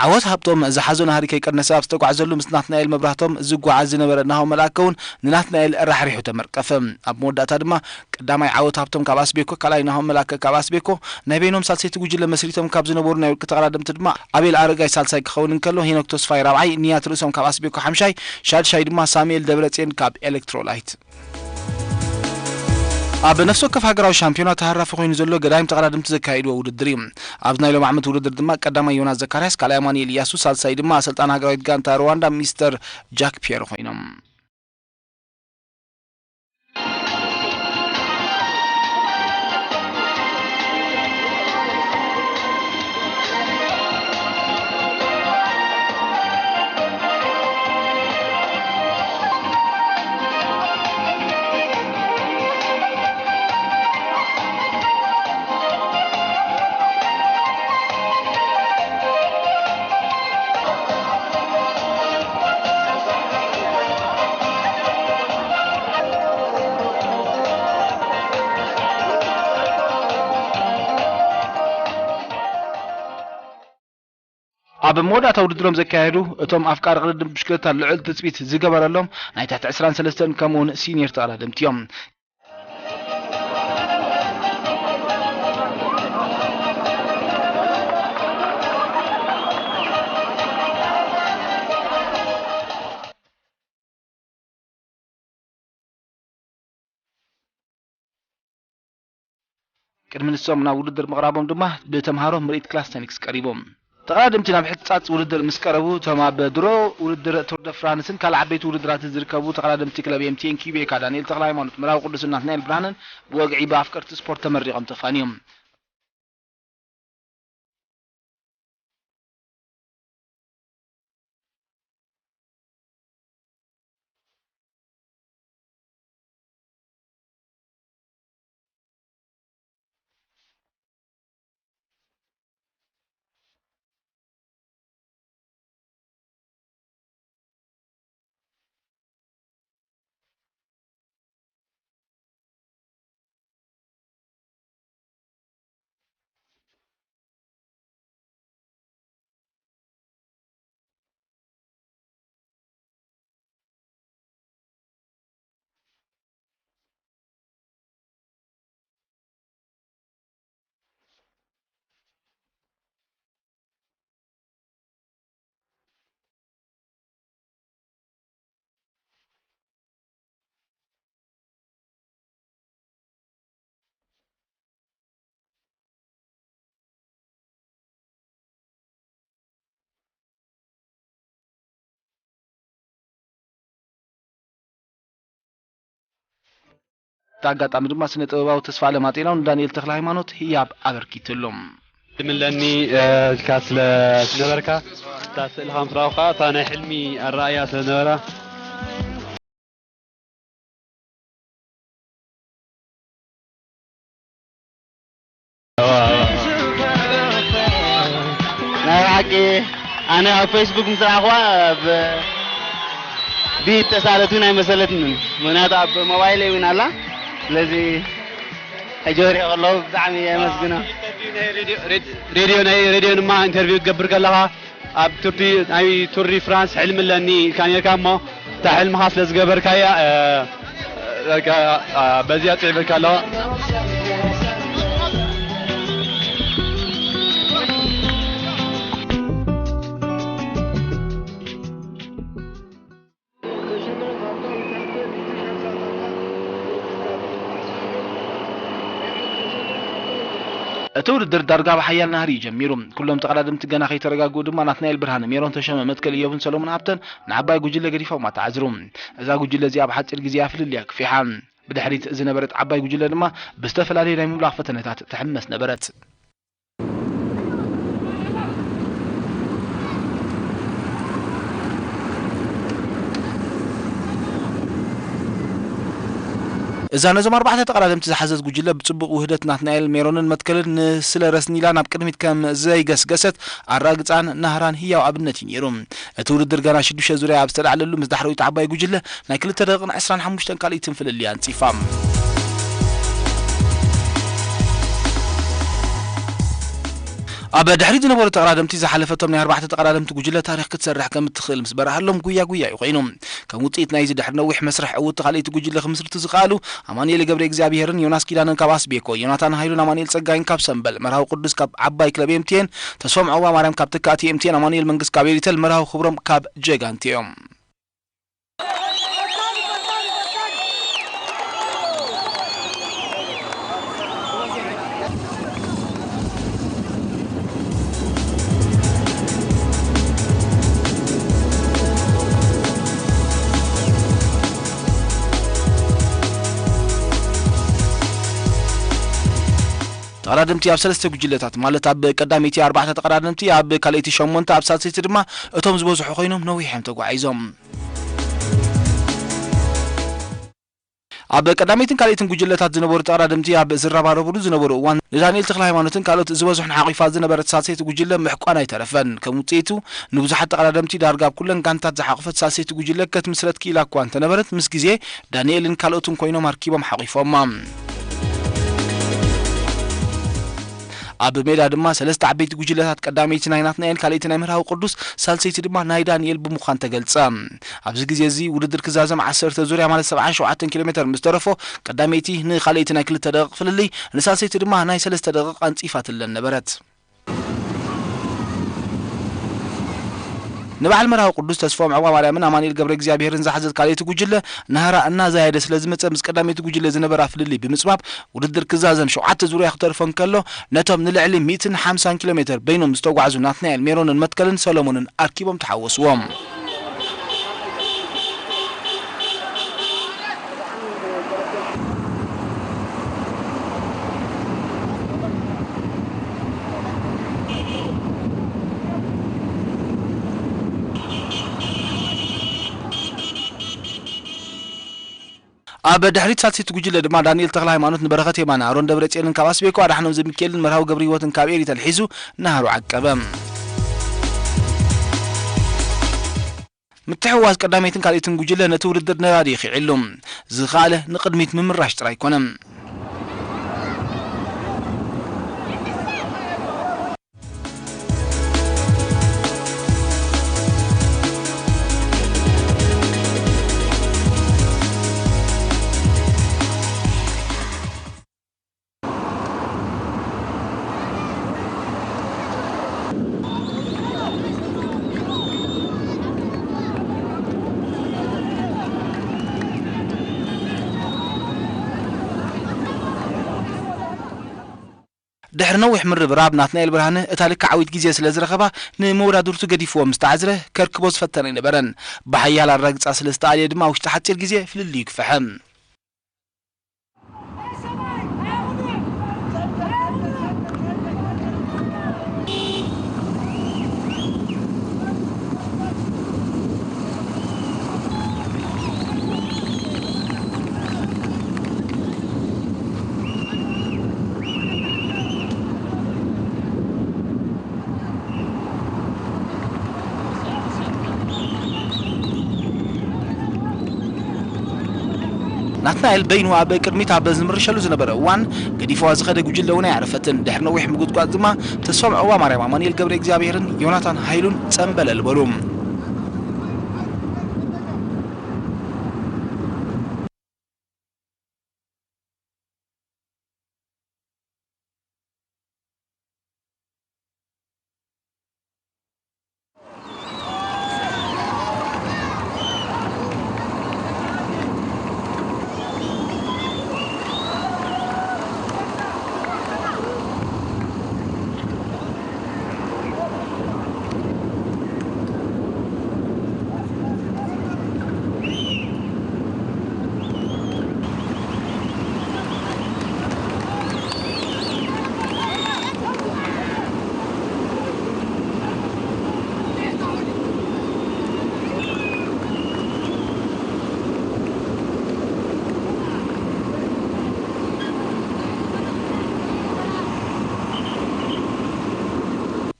ዓወት ሃብቶም ዝሓዞ ናህሪ ከይቀነሰ ኣብ ዝተጓዕዘሉ፣ ምስ ናትናኤል መብራህቶም ዝጓዓዝ ዝነበረ ናሆ መልኣከ እውን ንናትናኤል ራሕሪሑ ተመርቀፈ። ኣብ መወዳእታ ድማ ቀዳማይ ዓወት ሃብቶም ካብ ኣስቤኮ፣ ካልኣይ ናሆ መልኣከ ካብ ኣስቤኮ፣ ናይ በይኖም ሳልሰይቲ ጉጅለ መስሪቶም ካብ ዝነበሩ ናይ ውልቂ ተቐዳደምቲ ድማ ኣቤል ኣረጋይ ሳልሳይ ክኸውን እንከሎ፣ ሄኖክ ተስፋይ ራብዓይ፣ ንያት ርእሶም ካብ ኣስቤኮ ሓምሻይ፣ ሻድሻይ ድማ ሳሙኤል ደብረጽዮን ካብ ኤሌክትሮላይት። ኣብ ነፍሲ ወከፍ ሃገራዊ ሻምፒዮና ተሃራፊ ኮይኑ ዘሎ ገዳይም ተቐዳደምቲ ዘካየድዎ ውድድር እዩ። ኣብዚ ናይ ሎም ዓመት ውድድር ድማ ቀዳማይ ዮናስ ዘካርያስ፣ ካልኣይ ኣማኑኤል እያሱ፣ ሳልሳይ ድማ ኣሰልጣን ሃገራዊት ጋንታ ሩዋንዳ ሚስተር ጃክ ፒየር ኮይኖም። ኣብ መወዳእታ ውድድሮም ዘካየዱ እቶም ኣፍቃሪ ቅድድም ብሽክለታ ልዑል ትጽቢት ዝገበረሎም ናይ ትሕቲ ዕስራን ሰለስተን ከምኡውን ሲኒየር ተቐዳደምቲ እዮም። ቅድሚ ንሶም ናብ ውድድር ምቕራቦም ድማ ብተምሃሮ ምርኢት ክላስተኒክስ ቀሪቡ። ተቐዳደምቲ ናብ ሕጻጽ ውድድር ምስ ቀረቡ፣ እቶም ኣብ ድሮ ውድድር ቱር ደ ፍራንስን ካልእ ዓበይቲ ውድድራትን ዝርከቡ ተቐዳደምቲ ክለብ ኤም ቲ ኤን ኪቤካ፣ ዳንኤል ተኽለሃይማኖት፣ ምዕራብ ቅዱስን ናትናኤል ብርሃነን ብወግዒ ብኣፍቀርቲ ስፖርት ተመሪቖም ተፋንዮም። እቲ ኣጋጣሚ ድማ ስነ ጥበባዊ ተስፋ ኣለም ኣጤናው ንዳንኤል ተክለ ሃይማኖት ህያብ ኣበርኪትሉ። ድምለኒ፣ እ፣ ኢልካ ስለ ዝነበርካ፣ እታ ስእልኻ ምፍራቑ ከኣ እታ ናይ ሕልሚ ኣረኣእያ ስለ ዝነበራ። ናይ ብሓቂ ኣነ ኣብ ፌስቡክ ምስ ረኣኽዋ፣ ኣብ ቢት ተሳለት እውን ኣይመሰለትንን። ምኽንያቱ ኣብ ሞባይለይ እውን ኣላ። ስለዚ ሕጂ ወሪደ ከለኹ ብጣዕሚ እየ ኣመስግኖ። ሬድዮ፣ ሬድ-፣ ሬድዮ፣ ናይ ሬድዮ ድማ ኢንተርቪው ክትገብር ከለኻ፣ ኣብ ቱር ዲ፣ ናይ ቱር ዲ ፍራንስ ሕልሚ ኣለኒ ኢልካ ነርካ እሞ፣ እታ ሕልምኻ ስለ ዝገበርካያ፣ እ፣ በቃ፣ እ፣ በዚኣ ጽዒበልካ ኣለኹ። እቲ ውድድር ዳርጋ ብሓያል ናህሪ እዩ ጀሚሩ። ኩሎም ተቐዳደምቲ ገና ከይተረጋግኡ ድማ ናትናኤል ብርሃነ፣ ሜሮን ተሾመ፣ መትከል እዮብን ሰሎሞን ሃብተን ንዓባይ ጉጅለ ገዲፎማ ተዓዝሩ። እዛ ጉጅለ እዚኣ ኣብ ሓጺር ግዜ እያ ፍልልያ ኣክፊሓ። ብድሕሪት ዝነበረት ዓባይ ጉጅለ ድማ ብዝተፈላለየ ናይ ምምላኽ ፈተነታት ትሕመስ ነበረት። እዛ ነዞም ኣርባዕተ ተቐዳደምቲ ዝሓዘት ጉጅለ ብጽቡቕ ውህደት ናትናኤል ሜሮንን መትከልን ንስለ ረስኒላ ናብ ቅድሚት ከም ዘይገስገሰት ኣራግጻን ናህራን ህያው ኣብነት እዩ ነይሩ። እቲ ውድድር ገና ሽዱሽተ ዙርያ ኣብ ዝተላዕለሉ ምስ ዳሕረዊት ዓባይ ጉጅለ ናይ ክልተ ደቂቕን ዕስራን ሓሙሽተን ካልኢትን ፍልልይ ኣንጺፋ። ኣብ ድሕሪት ዝነበሩ ተቐዳደምቲ ዝሓለፈቶም ናይ ኣርባዕተ ተቐዳደምቲ ጉጅለ ታሪኽ ክትሰርሕ ከም እትኽእል ምስ በርሃሎም ጉያ ጉያ እዩ ኮይኑ። ከም ውጽኢት ናይዚ ድሕሪ ነዊሕ መስርሕ ዕውትቲ ካልኣይቲ ጉጅለ ክምስርቱ ዝኸኣሉ ኣማኑኤል ገብረ እግዚኣብሄርን ዮናስ ኪዳነን ካብ ኣስቤኮ፣ ዮናታን ሃይሉን ኣማኑኤል ጸጋይን ካብ ሰምበል፣ መርሃዊ ቅዱስ ካብ ዓባይ ክለብ ኤምቲኤን፣ ተስፎም ዑቕባማርያም ካብ ተካእቲ ኤምቲኤን፣ ኣማኑኤል መንግስት ካብ ኤሪተል፣ መርሃዊ ክብሮም ካብ ጀጋንቲ እዮም። ተቐዳደምቲ ኣብ ሰለስተ ጉጅለታት፣ ማለት ኣብ ቀዳመይቲ ኣርባዕተ ተቐዳደምቲ፣ ኣብ ካልኣይቲ ሸሞንተ፣ ኣብ ሳልሰይቲ ድማ እቶም ዝበዝሑ ኮይኖም ነዊሕ እዮም ተጓዒዞም። ኣብ ቀዳመይትን ካልኣይትን ጉጅለታት ዝነበሩ ተቐዳደምቲ ኣብ ዝረባረቡሉ ዝነበሩ እዋን፣ ንዳንኤል ተክለ ሃይማኖትን ካልኦት ዝበዝሑን ሓቒፋ ዝነበረት ሳልሰይቲ ጉጅለ ምሕቋን ኣይተረፈን። ከም ውጽኢቱ፣ ንብዙሓት ተቐዳደምቲ ዳርጋ ኣብ ኩለን ጋንታት ዝሓቖፈት ሳልሰይቲ ጉጅለ ከትምስረት ክኢላ እኳ እንተነበረት፣ ምስ ግዜ ዳንኤልን ካልኦትን ኮይኖም ኣርኪቦም ሓቒፎማ። ኣብ ሜዳ ድማ ሰለስተ ዓበይቲ ጉጅለታት፣ ቀዳመይቲ ናይ ናትናኤል፣ ካልኣይቲ ናይ መርሃዊ ቅዱስ፣ ሳልሰይቲ ድማ ናይ ዳንኤል ብምዃን ተገልጸ። ኣብዚ ግዜ እዚ ውድድር ክዛዘም ዓሰርተ ዙርያ፣ ማለት ሰብዓን ሸውዓተን ኪሎ ሜተር ምስ ተረፎ፣ ቀዳመይቲ ንኻልኣይቲ ናይ ክልተ ደቂቕ ፍልልይ፣ ንሳልሰይቲ ድማ ናይ ሰለስተ ደቂቕ ኣንጺፋትለን ነበረት። ንበዓል መርሃዊ ቅዱስ ተስፎም ዑቕባማርያምን ኣማኑኤል ገብረ እግዚኣብሄርን ዝሓዘት ካልኣይቲ ጉጅለ፣ ናህራ እናዛየደ ስለ ዝመጸ፣ ምስ ቀዳመይቲ ጉጅለ ዝነበራ ፍልልይ ብምጽባብ፣ ውድድር ክዛዘም ሸውዓተ ዙርያ ክተርፎ እንከሎ፣ ነቶም ንልዕሊ ሚእትን ሓምሳን ኪሎ ሜተር በይኖም ዝተጓዕዙ ናትናኤል ሜሮንን መትከልን ሰሎሞንን ኣርኪቦም ተሓወስዎም። ኣብ ድሕሪት ሳልሰይቲ ጉጅለ ድማ ዳንኤል ተክለ ሃይማኖት ንበረኸት የማነ፣ ኣሮን ደብረጽዮንን ካብ ኣስቤኮ ኣድሓኖም ዘሚካኤልን መርሃዊ ገብረ ህይወትን ካብ ኤሪተል ሒዙ ናህሩ ዓቀበ። ምትሕውዋስ ቀዳመይትን ካልኣይትን ጉጅለ ነቲ ውድድር ነዳዲ ይኽዕሉ። ዝኸኣለ ንቕድሚት ምምራሽ ጥራይ ኮነ። ድሕሪ ነዊሕ ምርብራብ፣ ናትናኤል ብርሃነ እታ ልክዓዊት ግዜ ስለ ዝረኸባ፣ ንመወዳድርቱ ገዲፍዎ ምስ ተዓዝረ፣ ከርክቦ ዝፈተነ ኣይነበረን። ብሓያል ኣራግጻ ስለ ዝተኣልየ ድማ፣ ውሽጢ ሓጺር ግዜ ፍልልዩ ክፈሐ። ናትናኤል በይኑ ኣብ ቅድሚት ኣብ ዝምርሸሉ ዝነበረ እዋን፣ ገዲፍዋ ዝኸደ ጉጅለ እውን ኣየዕረፈትን። ድሕሪ ነዊሕ ምጉጥጓጥ ድማ፣ ተስፋ ምዕዋ ማርያም፣ ኣማኑኤል ገብረ እግዚኣብሔርን ዮናታን ሃይሉን ጸምበለል በሉ።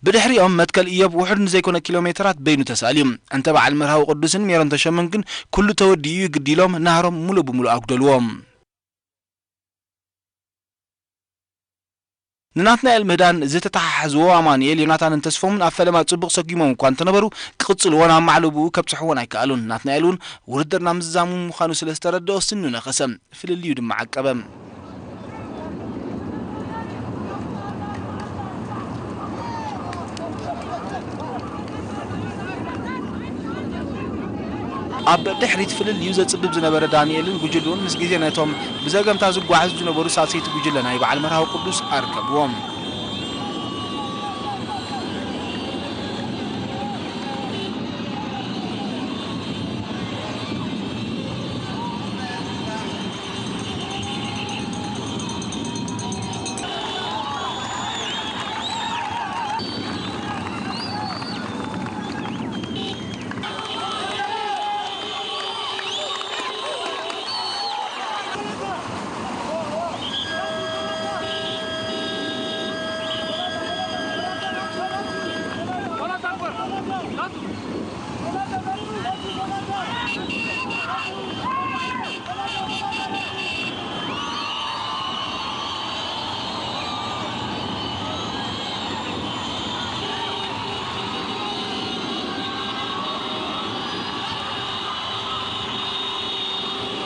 ብድሕሪኦም መትከል ኢዮብ ውሑድ ንዘይኮነ ኪሎ ሜትራት በይኑ ተሳልዩ። እንተ በዓል መርሃዊ ቅዱስን ሜሮን ተሸመን ግን ኩሉ ተወዲኡ እዩ ግዲ ኢሎም ናህሮም ሙሉእ ብሙሉእ ኣጉደልዎ። ንናትናኤል ምህዳን ዝተተሓሓዝዎ ኣማኑኤል ዮናታንን ተስፎምን ኣብ ፈለማ ጽቡቕ ሰጒሞም እኳ እንተነበሩ፣ ክቕጽልዎን ኣብ ማዕለብኡ ከብጽሕዎን ኣይከኣሉን። ናትናኤል እውን ውድድር ናብ ምዝዛሙ ምዃኑ ስለ ዝተረድኦ ስኑ ነኸሰ፣ ፍልልዩ ድማ ዓቀበ። ኣብ ድሕሪት ፍልልዩ ዘጽብብ ዝነበረ ዳንኤልን ጉጅልኡን ምስ ግዜ ነቶም ብዘገምታ ዝጓዓዙ ዝነበሩ ሳልሰይቲ ጉጅለ ናይ በዓል መርሃዊ ቅዱስ ኣርከብዎም።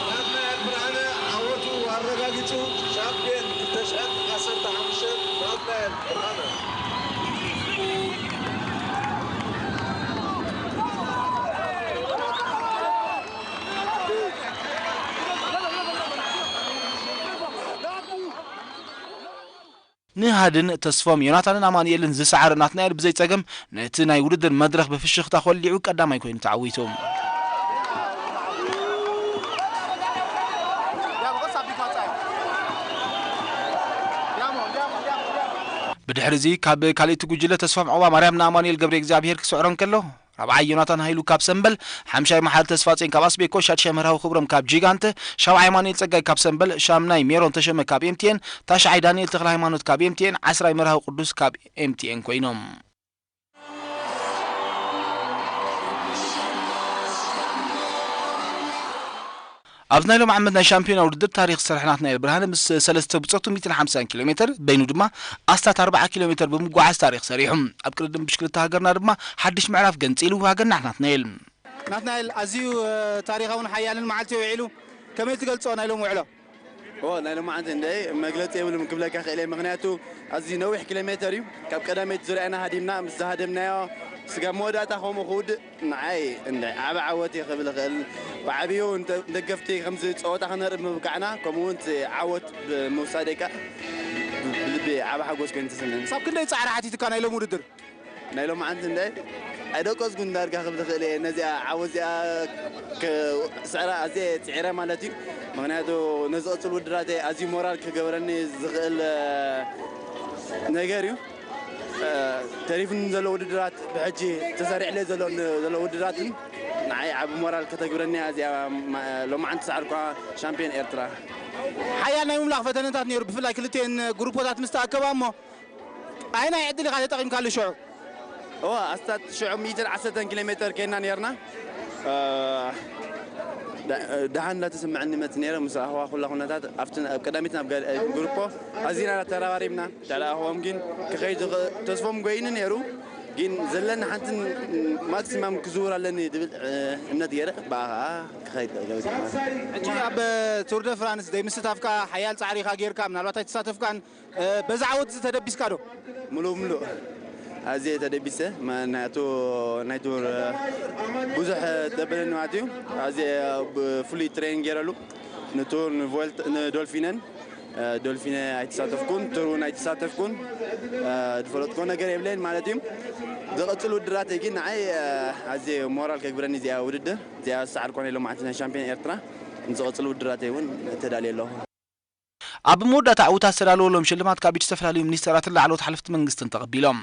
ናትናኤል ብርሃነ ዓወቱ ኣረጋጊጹ፣ ሻምፒዮን ክልተ ሽሕን ዓሰርተ ሓሙሽተን ናትናኤል ብርሃነ። ንሃድን ተስፎም ዮናታንን ኣማኑኤልን ዝሰዓረ ናትናኤል ብዘይጸገም ነቲ ናይ ውድድር መድረኽ ብፍሽኽታ ኮሊዑ ቀዳማይ ኮይኑ ተዓዊቱ። ብድሕሪ እዚ ካብ ካልእቲ ጉጅለ ተስፎም ዑቕባማርያም ንኣማኑኤል ገብረ እግዚኣብሔር ክስዕሮ እንከሎ፣ ራብዓይ ዮናታን ሃይሉ ካብ ሰምበል፣ ሓምሻይ መሓሪ ተስፋጼን ካብ ኣስቤኮ፣ ሻድሻይ መርሃዊ ክብሮም ካብ ጂጋንተ፣ ሻብዓይ ኣማኑኤል ጸጋይ ካብ ሰምበል፣ ሻምናይ ሜሮን ተሸመ ካብ ኤምቲኤን፣ ታሽዓይ ዳንኤል ተኽለ ሃይማኖት ካብ ኤምቲኤን፣ ዓስራይ መርሃዊ ቅዱስ ካብ ኤምቲኤን ኮይኖም። ኣብዚ ናይ ሎሚ ዓመት ናይ ሻምፒዮና ውድድር ታሪኽ ዝሰርሐ ናትናኤል ብርሃነ ምስ ሰለስተ ብጾቱ ሚእትን ሓምሳን ኪሎ ሜትር በይኑ ድማ ኣስታት ኣርብዓ ኪሎ ሜትር ብምጉዓዝ ታሪኽ ሰሪሑ። ኣብ ቅድድም ብሽክለታ ሃገርና ድማ ሓድሽ ምዕራፍ ገንጺሉ ሃገርና ናትናኤል። ናትናኤል ኣዝዩ፣ እ፣ ታሪኻውን ሓያልን መዓልቲ ውዒሉ። ከመይ ትገልጾ ናይ ሎሚ ውዕሎ? ኦ፣ ናይ ሎማዓንቲ እንደ መግለጺ የብሉን ክብለካ ክእል እየ። ምኽንያቱ ኣዝዩ ነዊሕ ኪሎ ሜተር እዩ። ካብ ቀዳመይቲ ዙርያ ኢና ሃዲምና፣ ምስ ዝሃደምናዮ ስጋብ መወዳእታ ከምኡ ክውድእ ንዓይ እንደ ዓቢ ዓወት እየ ክብል እኽእል። ብዓብዩ ንተ-፣ ንደገፍቲ ከምዚ ጸወታ ክነርኢ ብምብቃዕና፣ ከምኡ እውን እቲ ዓወት ብምውሳደይ ከኣ ብ-፣ ብልቢ ዓቢ ሓጎስ ኮይኑ ተሰሚዑኒ። ክሳብ ክንደይ ጻዕሪ ሓቲቱካ ናይ ሎሚ ውድድር? ናይ ሎማዓንቲ እንደ ኣይደቀስኩን ዳርጋ ክብል እኽእል እየ። ነዚኣ ዓወት እዚኣ ክስዕራ ኣዝየ ጽዒረ ማለት እዩ። ምኽንያቱ ንዝቕጽል ውድድራተይ ኣዝዩ ሞራል ክገብረኒ ዝኽእል፣ እ፣ ነገር እዩ። እ፣ ተሪፉኒ ዘሎ ውድድራት ብሕጂ ተሰሪዕለይ ዘሎ፣ ዘሎ ውድድራትን ንዓይ ዓቢ ሞራል ከተግብረኒ እያ እዚኣ ማ-፣ ሎማዓንቲ ዝሰዓርኳ ሻምፒዮን ኤርትራ። ሓያል ናይ ምምላኽ ፈተነታት ነይሩ፣ ብፍላይ ክልቲኤን ግሩፖታት ምስ ተኣከባ እሞ ኣየናይ ዕድል ኢኻ ተጠቒምካሉ ሽዑ? እወ፣ ኣስታት ሽዑ ሚእትን ዓሰርተን ኪሎ ሜተር ኬድና ኔርና። እ፣ ዳ-፣ ደሓን እንዳተሰምዐኒ ይመጽእ ኔረ፣ ምስ ረኣኽዋ ኩላ ኩነታት፣ ኣብቲ፣ ኣብ ቀዳሚት ናብ ጋ-፣ ግሩፖ ኣዚና ተረባሪብና። እንተ ደኣ ኸኦም ግን ክኸይድ ዝኽእል ተስፎም ጎይኑ ኔሩ፣ ግን ዘለኒ ሓንትን ማክሲማም ክዝውር ኣለኒ ዝብል፣ እ፣ እምነት ገይረ፣ ብኣ ኸኣ ክኸይድ ገበዝና። ሕጂ ኣብ ቱር ደ ፍራንስ ዘይምስታፍካ ሓያል ጻዕሪ ኢኻ ጌርካ፣ ምናልባት ኣይተሳተፍካን። እ፣ በዚ ዓወት እዚ ተደቢስካ ዶ? ምሉእ ብምሉእ ኣዝየ ተደቢሰ። ምኽንያቱ ናይ ቱር፣ እ፣ ብዙሕ፣ እ፣ ዘበለኒ ማለት እዩ። ኣዝየ ብፍሉይ ትሬኒንግ ገይረሉ። ንቱር፣ ንቮልት፣ ንዶልፊነን፣ እ፣ ዶልፊነ ኣይተሳተፍኩን፣ ቱር እውን ኣይተሳተፍኩን። እ፣ ዝፈለጥኩዎ ነገር የብለይን ማለት እዩ። ዝቐጽል ውድድራተይ ግን ንዓይ፣ እ፣ ኣዝየ ሞራል ከግብረኒ እዚኣ ውድድር፣ እዚኣ ዝሰዓርኳ ናይ ሎማዓንቲ ናይ ሻምፒዮን ኤርትራ። ንዝቐጽል ውድድራተይ እውን ተዳልየ ኣለኹ። ኣብ መወዳእታ ዕዉታት ዝተዳለወሎም ሽልማት ካብ ኢድ ዝተፈላለዩ ሚኒስተራትን ላዕለዎት ሓለፍቲ መንግስትን ተቐቢሎም።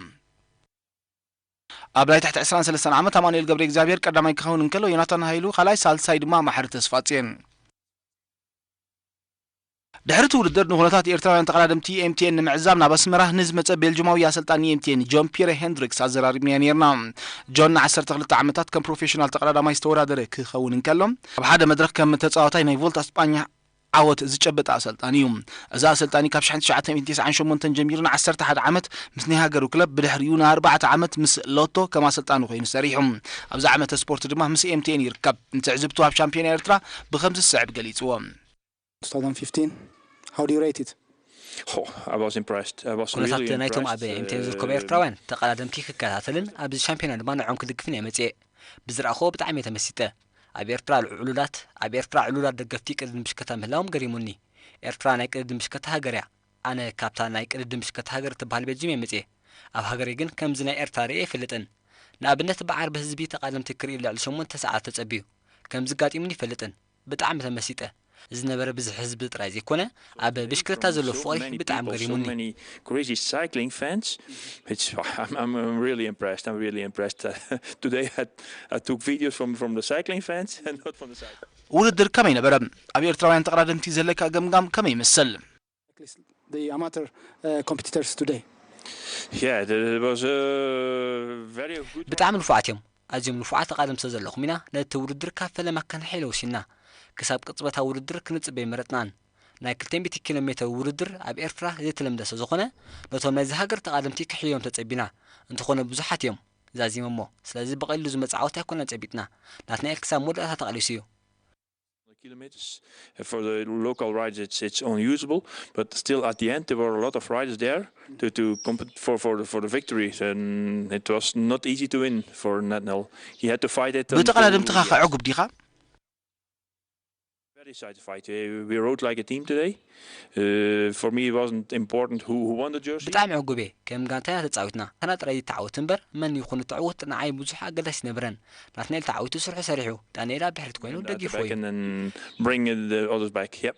ኣብ ናይ ትሕቲ ዕስራን ሰለስተን ዓመት ኣማኑኤል ገብረ እግዚኣብሔር ቀዳማይ ክኸውን እንከሎ፣ ዮናታን ሃይሉ ካልኣይ፣ ሳልሳይ ድማ መሓሪ ተስፋጽዮን። ድሕሪ እቲ ውድድር ንኹነታት ኤርትራውያን ተቐዳደምቲ ኤምቲኤን ንምዕዛብ ናብ ኣስመራ ንዝመጸ ቤልጅማዊ ኣሰልጣኒ ኤምቲኤን ጆን ፒየር ሄንድሪክስ ኣዘራሪብናዮ ነይርና። ጆን ንዓሰርተ ክልተ ዓመታት ከም ፕሮፌሽናል ተቐዳዳማይ ዝተወዳደረ ክኸውን እንከሎ፣ ኣብ ሓደ መድረኽ ከም ተጻዋታይ ናይ ቮልታ ስጳኛ ዓወት ዝጨበጠ ኣሰልጣኒ እዩ። እዚ ኣሰልጣኒ ካብ ሽሕን ትሽዓተ ሚእትን ተስዓን ሸሞንተን ጀሚሩ ንዓሰርተ ሓደ ዓመት ምስ ናይ ሃገሩ ክለብ፣ ብድሕሪኡ ንኣርባዕተ ዓመት ምስ ሎቶ ከም ኣሰልጣኒ ኮይኑ ሰሪሑ። ኣብዚ ዓመተ ስፖርት ድማ ምስ ኤምቲኤን ይርከብ። ንትዕዝብቱ ኣብ ሻምፒዮና ኤርትራ ብኸምዚ ዝስዕብ ገሊጽዎ። two thousand fifteen. How do you rate it? Oh, I was impressed. I was ኩነታት really ናይቶም ኣብ impressed. ኤምቲኤን ዝርከቡ Uh, ኤርትራውያን ተቐዳደምቲ ክከታተልን ኣብዚ ሻምፒዮና ድማ ንዖም ክድግፍን እየ መፅኤ። ብዝረኣኽዎ ብጣዕሚ እየ ተመሲጠ። ኣብ ኤርትራ ዕሉላት ኣብ ኤርትራ ዕሉላት ደገፍቲ ቅድድም ብሽክለታ ምህላዎም ገሪሙኒ። ኤርትራ ናይ ቅድድም ብሽክለታ ሃገር እያ። ኣነ ካብታ ናይ ቅድድም ብሽክለታ ሃገር እትበሃል ቤልጅም እየ መፅኤ። ኣብ ሃገረይ ግን ከምዚ ናይ ኤርትራ ርእየ ኣይፈልጥን። ንኣብነት ብዓርቢ ህዝቢ ተቓደምቲ ክርኢ ልዕሊ ሸሞንተ ሰዓት ተጸብዩ። ከምዚ ጋጢሙኒ ኣይፈልጥን። ብጣዕሚ ተመሲጠ። ዝነበረ ብዝሒ ህዝቢ ጥራይ ዘይኮነ ኣብ ብሽክለታ ዘሎ ፍቕሪ ብጣዕሚ ገሪሙኒ። Crazy cycling fans. It's, I'm, I'm, I'm really impressed. I'm really impressed. Today I, I took videos from, from the cycling fans and not from the cycling. ውድድር ከመይ ነበረ? ኣብ ኤርትራውያን ተቐዳደምቲ ዘለካ ገምጋም ከመይ ይመስል? The amateur uh, competitors today. Yeah, it was a very good. ብጣዕሚ ንፉዓት እዮም። ኣዝዮም ንፉዓት ተቓደምቲ ስለ ዘለኹም ኢና ነቲ ውድድር ካብ ፈለማ ከነሐይሎ ወሲንና። ክሳብ ቅጽበታዊ ውድድር ክንጽበ ኣይመረጽናን። ናይ ክልተ ሚእቲ ኪሎ ሜትር ውድድር ኣብ ኤርትራ ዘይተለምደ ስለ ዝኾነ፣ ነቶም ናይዚ ሃገር ተቓደምቲ ክሕይሎም ተጸቢና። እንተኾነ ብዙሓት እዮም ዛዚሞሞ። ስለዚ ብቐሊሉ ዝመጽእ ዓወት ኣይኮነን ጸቢጥና። ናትናኤል ክሳብ መወዳእታ ተቓሊሱ እዩ። Kilometers. Uh, For the local riders, it's, it's unusable, but still at the end there were a lot of riders there to, to compete for, for, the, for the victory, and it was not easy to win for Natnel. He had to fight it. ብተቐዳደምትኻ ከዕጉብ ዲኻ? Very satisfied. Uh, We rode like a team today. Uh, for me, it wasn't important who, who won the jersey. ብጣዕሚ ዕጉብ እየ። ከም ጋንታ ኢና ተጻዊትና። ንሕና ጥራይ ይተዓወት እምበር መን ይኹን እቲ ዕውት ንዓይ ብዙሕ ኣገዳሲ ኣይነበረን። ናትናኤል ተዓዊቱ ስርሑ ሰሪሑ። ዳንኤል ኣብ ድሕሪት ኮይኑ And at the ደጊፍዎ back እዩ። And then bring uh, the others back. Yep.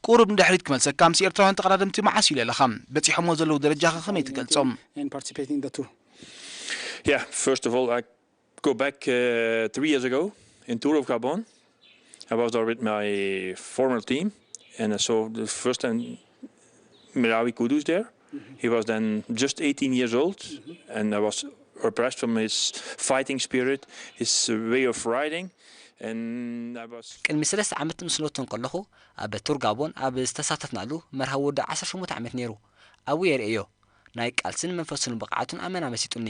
ቁሩብ ንድሕሪት ክመልሰካ፣ ምስ ኤርትራውያን ተቐዳደምቲ መዓስ እዩ ለለኻ? በጺሖሞ ዘለዉ ደረጃኸ ከመይ ትገልጾም? And participating in the tour. Yeah, first of all, I go back uh, three years ago in Tour of Gabon. I was there with my former team, and I saw the first time Mirawi Kudus there. He was then just eighteen years old, and I was impressed from his fighting spirit, his uh, way of riding, and I was. ቅድሚ ሰለስተ ዓመት ምስ ሎቶ እንከለኹ ኣብ ቱር ጋቦን ኣብ ዝተሳተፍናሉ መርሃ ውድድር ዓሰርተ ሸሞንተ ዓመት ነይሩ። ኣብኡ እየ ርእየዮ። ናይ ቃልስን መንፈሱን ብቕዓቱን ኣመና መሲጡኒ።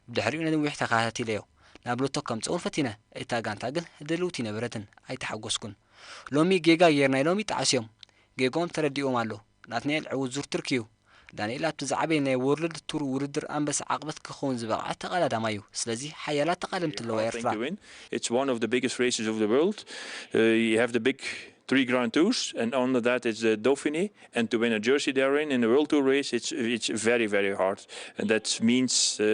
ብድሕሪኡ ነዊሕ ተኸታቲለዮ። ናብ ሎቶ ከምጽኦ እውን ፈቲነ። እታ ጋንታ ግን ድልውቲ ኣይነበረትን። ኣይተሓጎስኩን። ሎሚ ጌጋ ጌርና ኢሎም ይጠዓሱ እዮም። ጌግኦም ተረዲእዎም ኣሎ። ናትናኤል ዕዉት ዙር ቱርኪ እዩ። ዳንኤል ኣብቲ ዝዓበየ ናይ ወርልድ ቱር ውድድር ኣንበሳ ዓቕበት ክኸውን ዝበቕዐ ተቐዳዳማይ እዩ። ስለዚ ሓያላት ተቓደምቲ ኣለዋ Hard thing ኤርትራ። To win. It's one of the biggest races of the world. Uh, you have the big three Grand Tours, and under that is the Dauphiné. And to win a jersey therein in the World Tour race, it's it's very very hard, and that means uh,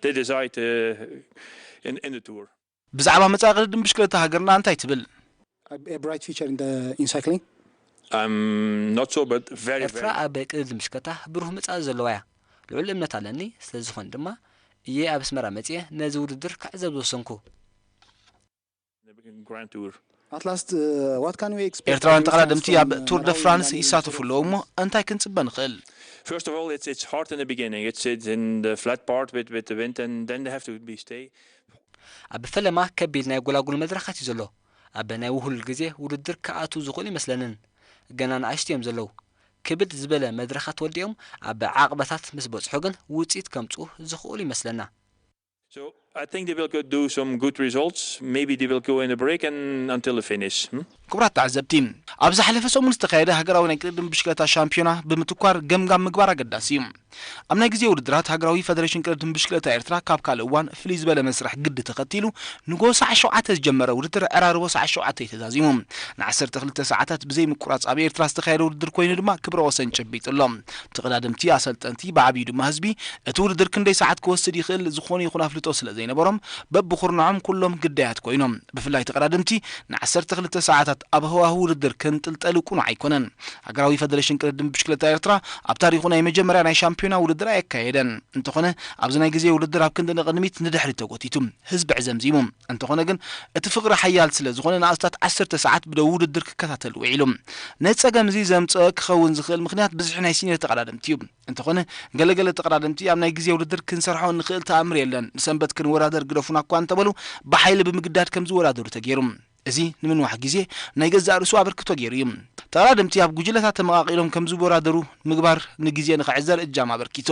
they decide uh, in in the tour. ብዛዕባ መጻኢ ቅድድም ብሽክለታ ሃገርና እንታይ ትብል? A, a bright future in the in cycling. I'm not sure, but very ኤርትራ very. ኣብ ቅድድም ብሽክለታ ብሩህ መጻኢ ዘለዋ እያ። ልዑል እምነት ኣለኒ። ስለ ዝኾነ ድማ እየ ኣብ ኣስመራ መጽየ ነዚ ውድድር ክዕዘብ ዝወሰንኩ። The Grand Tour. At last, uh, what can we expect? ኤርትራውያን for ተቐዳደምቲ instance, ኣብ from, ቱር ደ uh, ፍራንስ Marawi ይሳተፉ Tour of ኣለዉ እሞ Gabon? እንታይ ክንጽበ ንኽእል? First of all, it's it's hard in the beginning. It's it's in the flat part with with the wind, and then they have to be stay. ኣብ ፈለማ ከቢድ ናይ ጎላጉል መድረኻት እዩ ዘሎ። ኣብ ናይ ውህሉል ግዜ ውድድር ክኣትዉ ዝኽእሉ ይመስለንን። ገና ንኣሽቱ እዮም ዘለዉ። ክብድ ዝበለ መድረኻት ወዲኦም ኣብ ዓቕበታት ምስ በጽሑ ግን ውጽኢት ከምጽኡ ዝኽእሉ ይመስለና። So I think they will go do some good results. Maybe they will go in the break and until the finish. Hmm? ክቡራት ተዓዘብቲ፣ ኣብ ዝሓለፈ ሰሙን ዝተኻየደ ሃገራዊ ናይ ቅድድም ብሽክለታ ሻምፒዮና ብምትኳር ገምጋም ምግባር ኣገዳሲ እዩ። ኣብ ናይ ግዜ ውድድራት ሃገራዊ ፈደሬሽን ቅድድም ብሽክለታ ኤርትራ ካብ ካልእ እዋን ፍልይ ዝበለ መስርሕ ግዲ ተኸቲሉ ንጎ ሰዓት ሸውዓተ ዝጀመረ ውድድር ዕራርቦ ሰዓት ሸውዓተ እዩ ተዛዚሙ። ንዓሰርተ ክልተ ሰዓታት ብዘይ ምቁራጽ ኣብ ኤርትራ ዝተኻየደ ውድድር ኮይኑ ድማ ክብረ ወሰን ጨቢጡ ኣሎ። ተቐዳደምቲ፣ ኣሰልጠንቲ፣ ብዓብዩ ድማ ህዝቢ እቲ ውድድር ክንደይ ሰዓት ክወስድ ይኽእል ዝኾነ ይኹን ኣፍልጦ ስለ ዘይነበሮም በብኹርንዖም ኩሎም ግዳያት ኮይኖም። ብፍላይ ተቐዳደምቲ ንዓሰርተ ክልተ ሰዓታት ኣብ ህዋህ ውድድር ክንጥልጠሉ ቁኑዕ ኣይኮነን። ሃገራዊ ፈደሬሽን ቅድድም ብሽክለታ ኤርትራ ኣብ ታሪኹ ናይ መጀመርያ ናይ ሻምፒዮና ሻምፒዮና ውድድር ኣየካየደን። እንተኾነ፣ ኣብዚ ናይ ግዜ ውድድር ኣብ ክንዲ ንቕድሚት ንድሕሪት ተጎቲቱ፣ ህዝቢ ዕዘምዚሙ። እንተኾነ ግን፣ እቲ ፍቕሪ ሓያል ስለ ዝኾነ፣ ንኣስታት ዓሰርተ ሰዓት ብደው ውድድር ክከታተል ውዒሉ። ነዚ ጸገም እዚ ዘምጽኦ ክኸውን ዝኽእል ምኽንያት ብዝሒ ናይ ሲኒየር ተቐዳደምቲ እዩ። እንተኾነ፣ ገለገለ ተቐዳደምቲ ኣብ ናይ ግዜ ውድድር ክንሰርሖ እንኽእል ተኣምር የለን፣ ንሰንበት ክንወዳደር ግደፉና እኳ እንተበሉ፣ ብሓይሊ ብምግዳድ ከም ዝወዳደሩ ተገይሩ። እዚ ንምንዋሕ ግዜ ናይ ገዛእ ርእሱ ኣበርክቶ ገይሩ እዩ። ተቐዳደምቲ ኣብ ጉጅለታት ተመቓቒሎም ከም ዝወዳደሩ ምግባር ንግዜ ንኽዕዘር እጃም ኣበርኪቱ።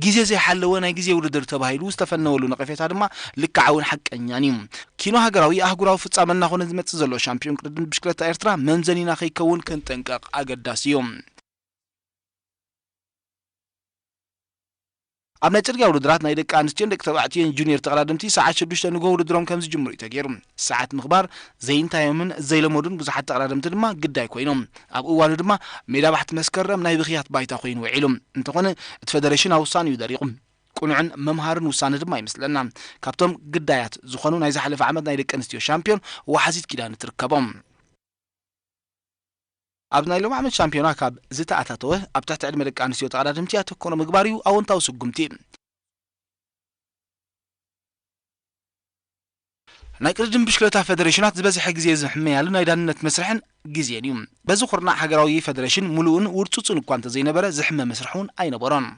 ግዜ ዘይሓለወ ናይ ግዜ ውድድር ተባሂሉ ዝተፈነወሉ ነቐፌታ ድማ ልክዓውን ሓቀኛን እዩ። ኪኖ ሃገራዊ ኣህጉራዊ ፍጻመ እናኾነ ዝመጽእ ዘሎ ሻምፒዮን ቅድድም ብሽክለታ ኤርትራ መምዘኒና ከይከውን ክንጥንቀቕ ኣገዳሲ እዩ። ኣብ ናይ ጽርግያ ውድድራት ናይ ደቂ ኣንስትዮን ደቂ ተባዕትዮን ጁኒየር ተቐዳደምቲ ሰዓት ሽዱሽተ ንግሆ ውድድሮም ከም ዝጅምሩ እዩ ተገይሩ። ሰዓት ምኽባር ዘይንታዮምን ዘይለመዱን ብዙሓት ተቐዳደምቲ ድማ ግዳይ ኮይኖም። ኣብ እዋኑ ድማ ሜዳ ባሕቲ መስከረም ናይ ብኽያት ባይታ ኮይኑ ውዒሉ። እንተኾነ እቲ ፈደሬሽን ኣብ ውሳኔኡ ደሪቑ። ቅኑዕን መምሃርን ውሳነ ድማ ይመስለና። ካብቶም ግዳያት ዝኾኑ ናይ ዝሓለፈ ዓመት ናይ ደቂ ኣንስትዮ ሻምፒዮን ዋሓዚት ኪዳነ ትርከቦም። ኣብ ናይ ሎም ዓመት ሻምፒዮና ካብ ዝተኣታተወ ኣብ ትሕቲ ዕድመ ደቂ ኣንስትዮ ተቐዳደምቲ ኣተኮሮ ምግባር እዩ ኣወንታዊ ስጉምቲ። ናይ ቅድድም ብሽክለታ ፈደሬሽናት ዝበዝሐ ግዜ ዝሕመያሉ ናይ ዳንነት መስርሕን ግዜን እዩ። በዚ ኩርናዕ ሃገራዊ ፈደሬሽን ምሉእን ውርጹጽን እኳ እንተዘይነበረ ዝሕመ መስርሕ እውን ኣይነበሮን።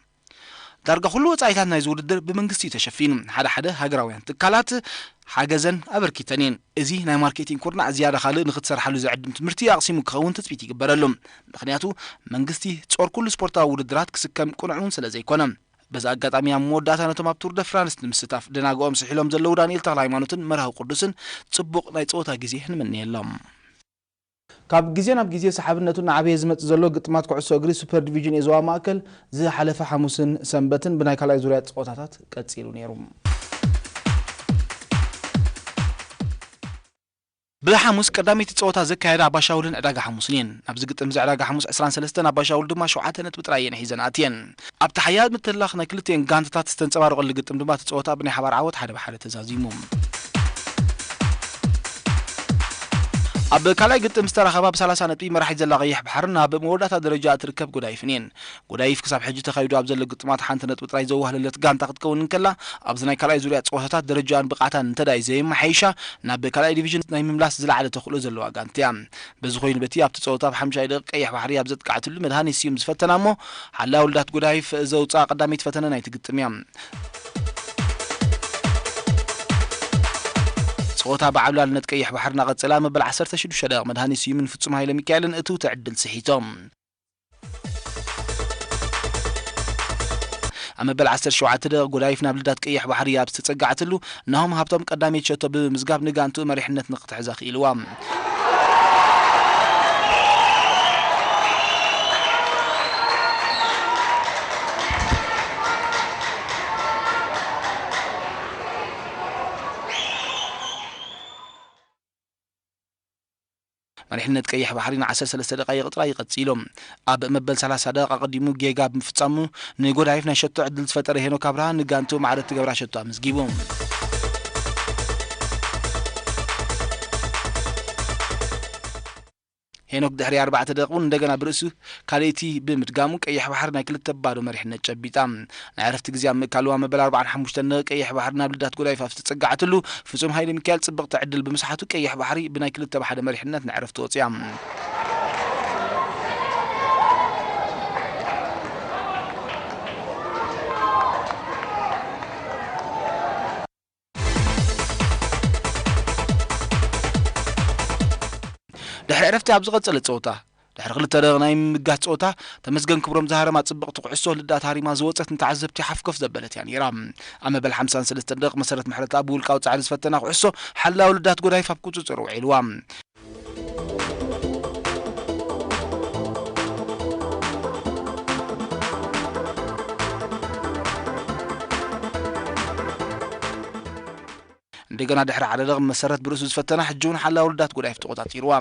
ዳርጋ ኩሉ ወጻኢታት ናይዚ ውድድር ብመንግስቲ እዩ ተሸፊኑ። ሓደ ሓደ ሃገራውያን ትካላት ሓገዘን ኣበርኪተን እየን። እዚ ናይ ማርኬቲንግ ኩርናዕ ዝያዳ ካልእ ንኽትሰርሓሉ ዝዕድም ትምህርቲ ኣቕሲሙ ክኸውን ትጽቢት ይግበረሉ። ምኽንያቱ መንግስቲ ጾር ኩሉ ስፖርታዊ ውድድራት ክስከም ቅኑዕ እውን ስለ ዘይኮነ። በዚ ኣጋጣሚ ኣብ መወዳእታ ነቶም ኣብ ቱር ደ ፍራንስ ንምስታፍ ደናግኦም ስሒሎም ዘለዉ ዳንኤል ተኽለሃይማኖትን መርሃዊ ቅዱስን ጽቡቕ ናይ ጸወታ ግዜ ንምነየሎም። ካብ ግዜ ናብ ግዜ ሰሓብነቱ እናዓበየ ዝመጽእ ዘሎ ግጥማት ኩዕሶ እግሪ ሱፐር ዲቪዥን ኤ ዞባ ማእከል ዝሓለፈ ሓሙስን ሰንበትን ብናይ ካልኣይ ዙርያ ጸወታታት ቀጺሉ ነይሩ። ብሓሙስ ቀዳመይቲ ጸወታ ዘካየዳ ኣባሻውልን ዕዳጋ ሓሙስን እየን። ኣብዚ ግጥም እዚ ዕዳጋ ሓሙስ ዕስራን ሰለስተን ኣባሻውል ድማ ሸውዓተ ነጥቢ ጥራይ እየን ሒዘን ኣትየን። ኣብቲ ሓያል ምትህልላኽ ናይ ክልቲኤን ጋንታታት ዝተንጸባረቐሉ ግጥም ድማ እቲ ጸወታ ብናይ ሓባር ዓወት ሓደ ብሓደ ተዛዚሙ። ኣብ ካልኣይ ግጥም ዝተረኸባ ብሰላሳ ነጥቢ መራሒት ዘላ ቀይሕ ባሕርን ኣብ መወዳእታ ደረጃ እትርከብ ጎዳይፍን እየን። ጎዳይፍ ክሳብ ሕጂ ተኻይዱ ኣብ ዘሎ ግጥማት ሓንቲ ነጥቢ ጥራይ ዘዋህለለት ጋንታ ክትከውን እንከላ፣ ኣብዚ ናይ ካልኣይ ዙርያ ጸወታታት ደረጃኣን ብቕዓታን እንተዳይ ዘየመሓይሻ፣ ናብ ካልኣይ ዲቪዥን ናይ ምምላስ ዝለዓለ ተኽእሎ ዘለዋ ጋንታ እያ። በዚ ኮይኑ በቲ ኣብቲ ጸወታ ኣብ ሓምሻይ ደቂቕ ቀይሕ ባሕሪ ኣብ ዘጥቃዕትሉ መድሃኔ ስዩም ዝፈተና እሞ፣ ሓላዊ ልዳት ጎዳይፍ ዘውጽኣ ቀዳመይቲ ፈተነ ናይቲ ግጥም እያ። ጸወታ ብዓብላልነት ቀይሕ ባሕሪ እናቐጸለ ኣብ መበል ዓሰርተ ሽዱሽተ ደቂቕ መድሃኔ ስዩምን ፍጹም ሃይለ ሚካኤልን እትውቲ ዕድል ስሒቶም። ኣብ መበል ዓሰርተ ሸውዓተ ደቂቕ ጎዳይፍ ናብ ልዳት ቀይሕ ባሕሪ ኣብ ዝተጸጋዕትሉ፣ ናሆም ሃብቶም ቀዳመይቲ ሸቶ ብምምዝጋብ ንጋንትኡ መሪሕነት ንክትሕዛ ክኢልዋ። መሪሕነት ቀይሕ ባሕሪ ንዓሰርተ ሰለስተ ደቃይቕ ጥራይ ይቐጽ ኢሎም። ኣብ መበል ሰላሳ ደቂቕ ኣቐዲሙ ጌጋ ብምፍጻሙ ንጎዳይፍ ናይ ሸቶ ዕድል ዝፈጠረ ሄኖክ ኣብርሃ ንጋንቱ ማዕረ እትገብራ ሸቶ ኣመዝጊቡ። ሄኖክ ድሕሪ ኣርባዕተ ደቂቕ እውን እንደገና ብርእሱ ካልኣይቲ ብምድጋሙ ቀይሕ ባሕሪ ናይ ክልተ ባዶ መሪሕነት ጨቢጣ። ናይ ዕረፍቲ ግዜ ኣብ ምእካሉ ኣብ መበል ኣርባዓን ሓሙሽተን ደቂቕ ቀይሕ ባሕሪ ናብ ልዳት ጎዳይፍ ኣብ ዝተጸጋዕትሉ ፍጹም ሃይለ ሚካኤል ጽብቕቲ ዕድል ብምስሓቱ ቀይሕ ባሕሪ ብናይ ክልተ ብሓደ መሪሕነት ንዕረፍቲ ወጽያ። ድሕሪ ዕረፍቲ ኣብ ዝቐጸለ ጸወታ፣ ድሕሪ ክልተ ደቂቕ ናይ ምምጋት ጸወታ፣ ተመስገን ክብሮም ዝሃረማ ጽብቕቲ ኩዕሶ ልዳት ሃሪማ ዝወጸት ንተዓዘብቲ ሓፍኮፍ ዘበለት እያ ነይራ። ኣብ መበል ሓምሳን ሰለስተን ደቂቕ መሰረት ምሕረተኣብ ብውልቃዊ ጻዕሪ ዝፈተና ኩዕሶ ሓላዊ ልዳት ጎዳይፍ ኣብ ቁጽጽሩ ውዒልዋ። እንደገና ድሕሪ ሓደ ደቕን መሰረት ብርእሱ ዝፈተና ሕጂ እውን ሓላዊ ልዳት ጎዳይፍ ተቖጻጺርዋ።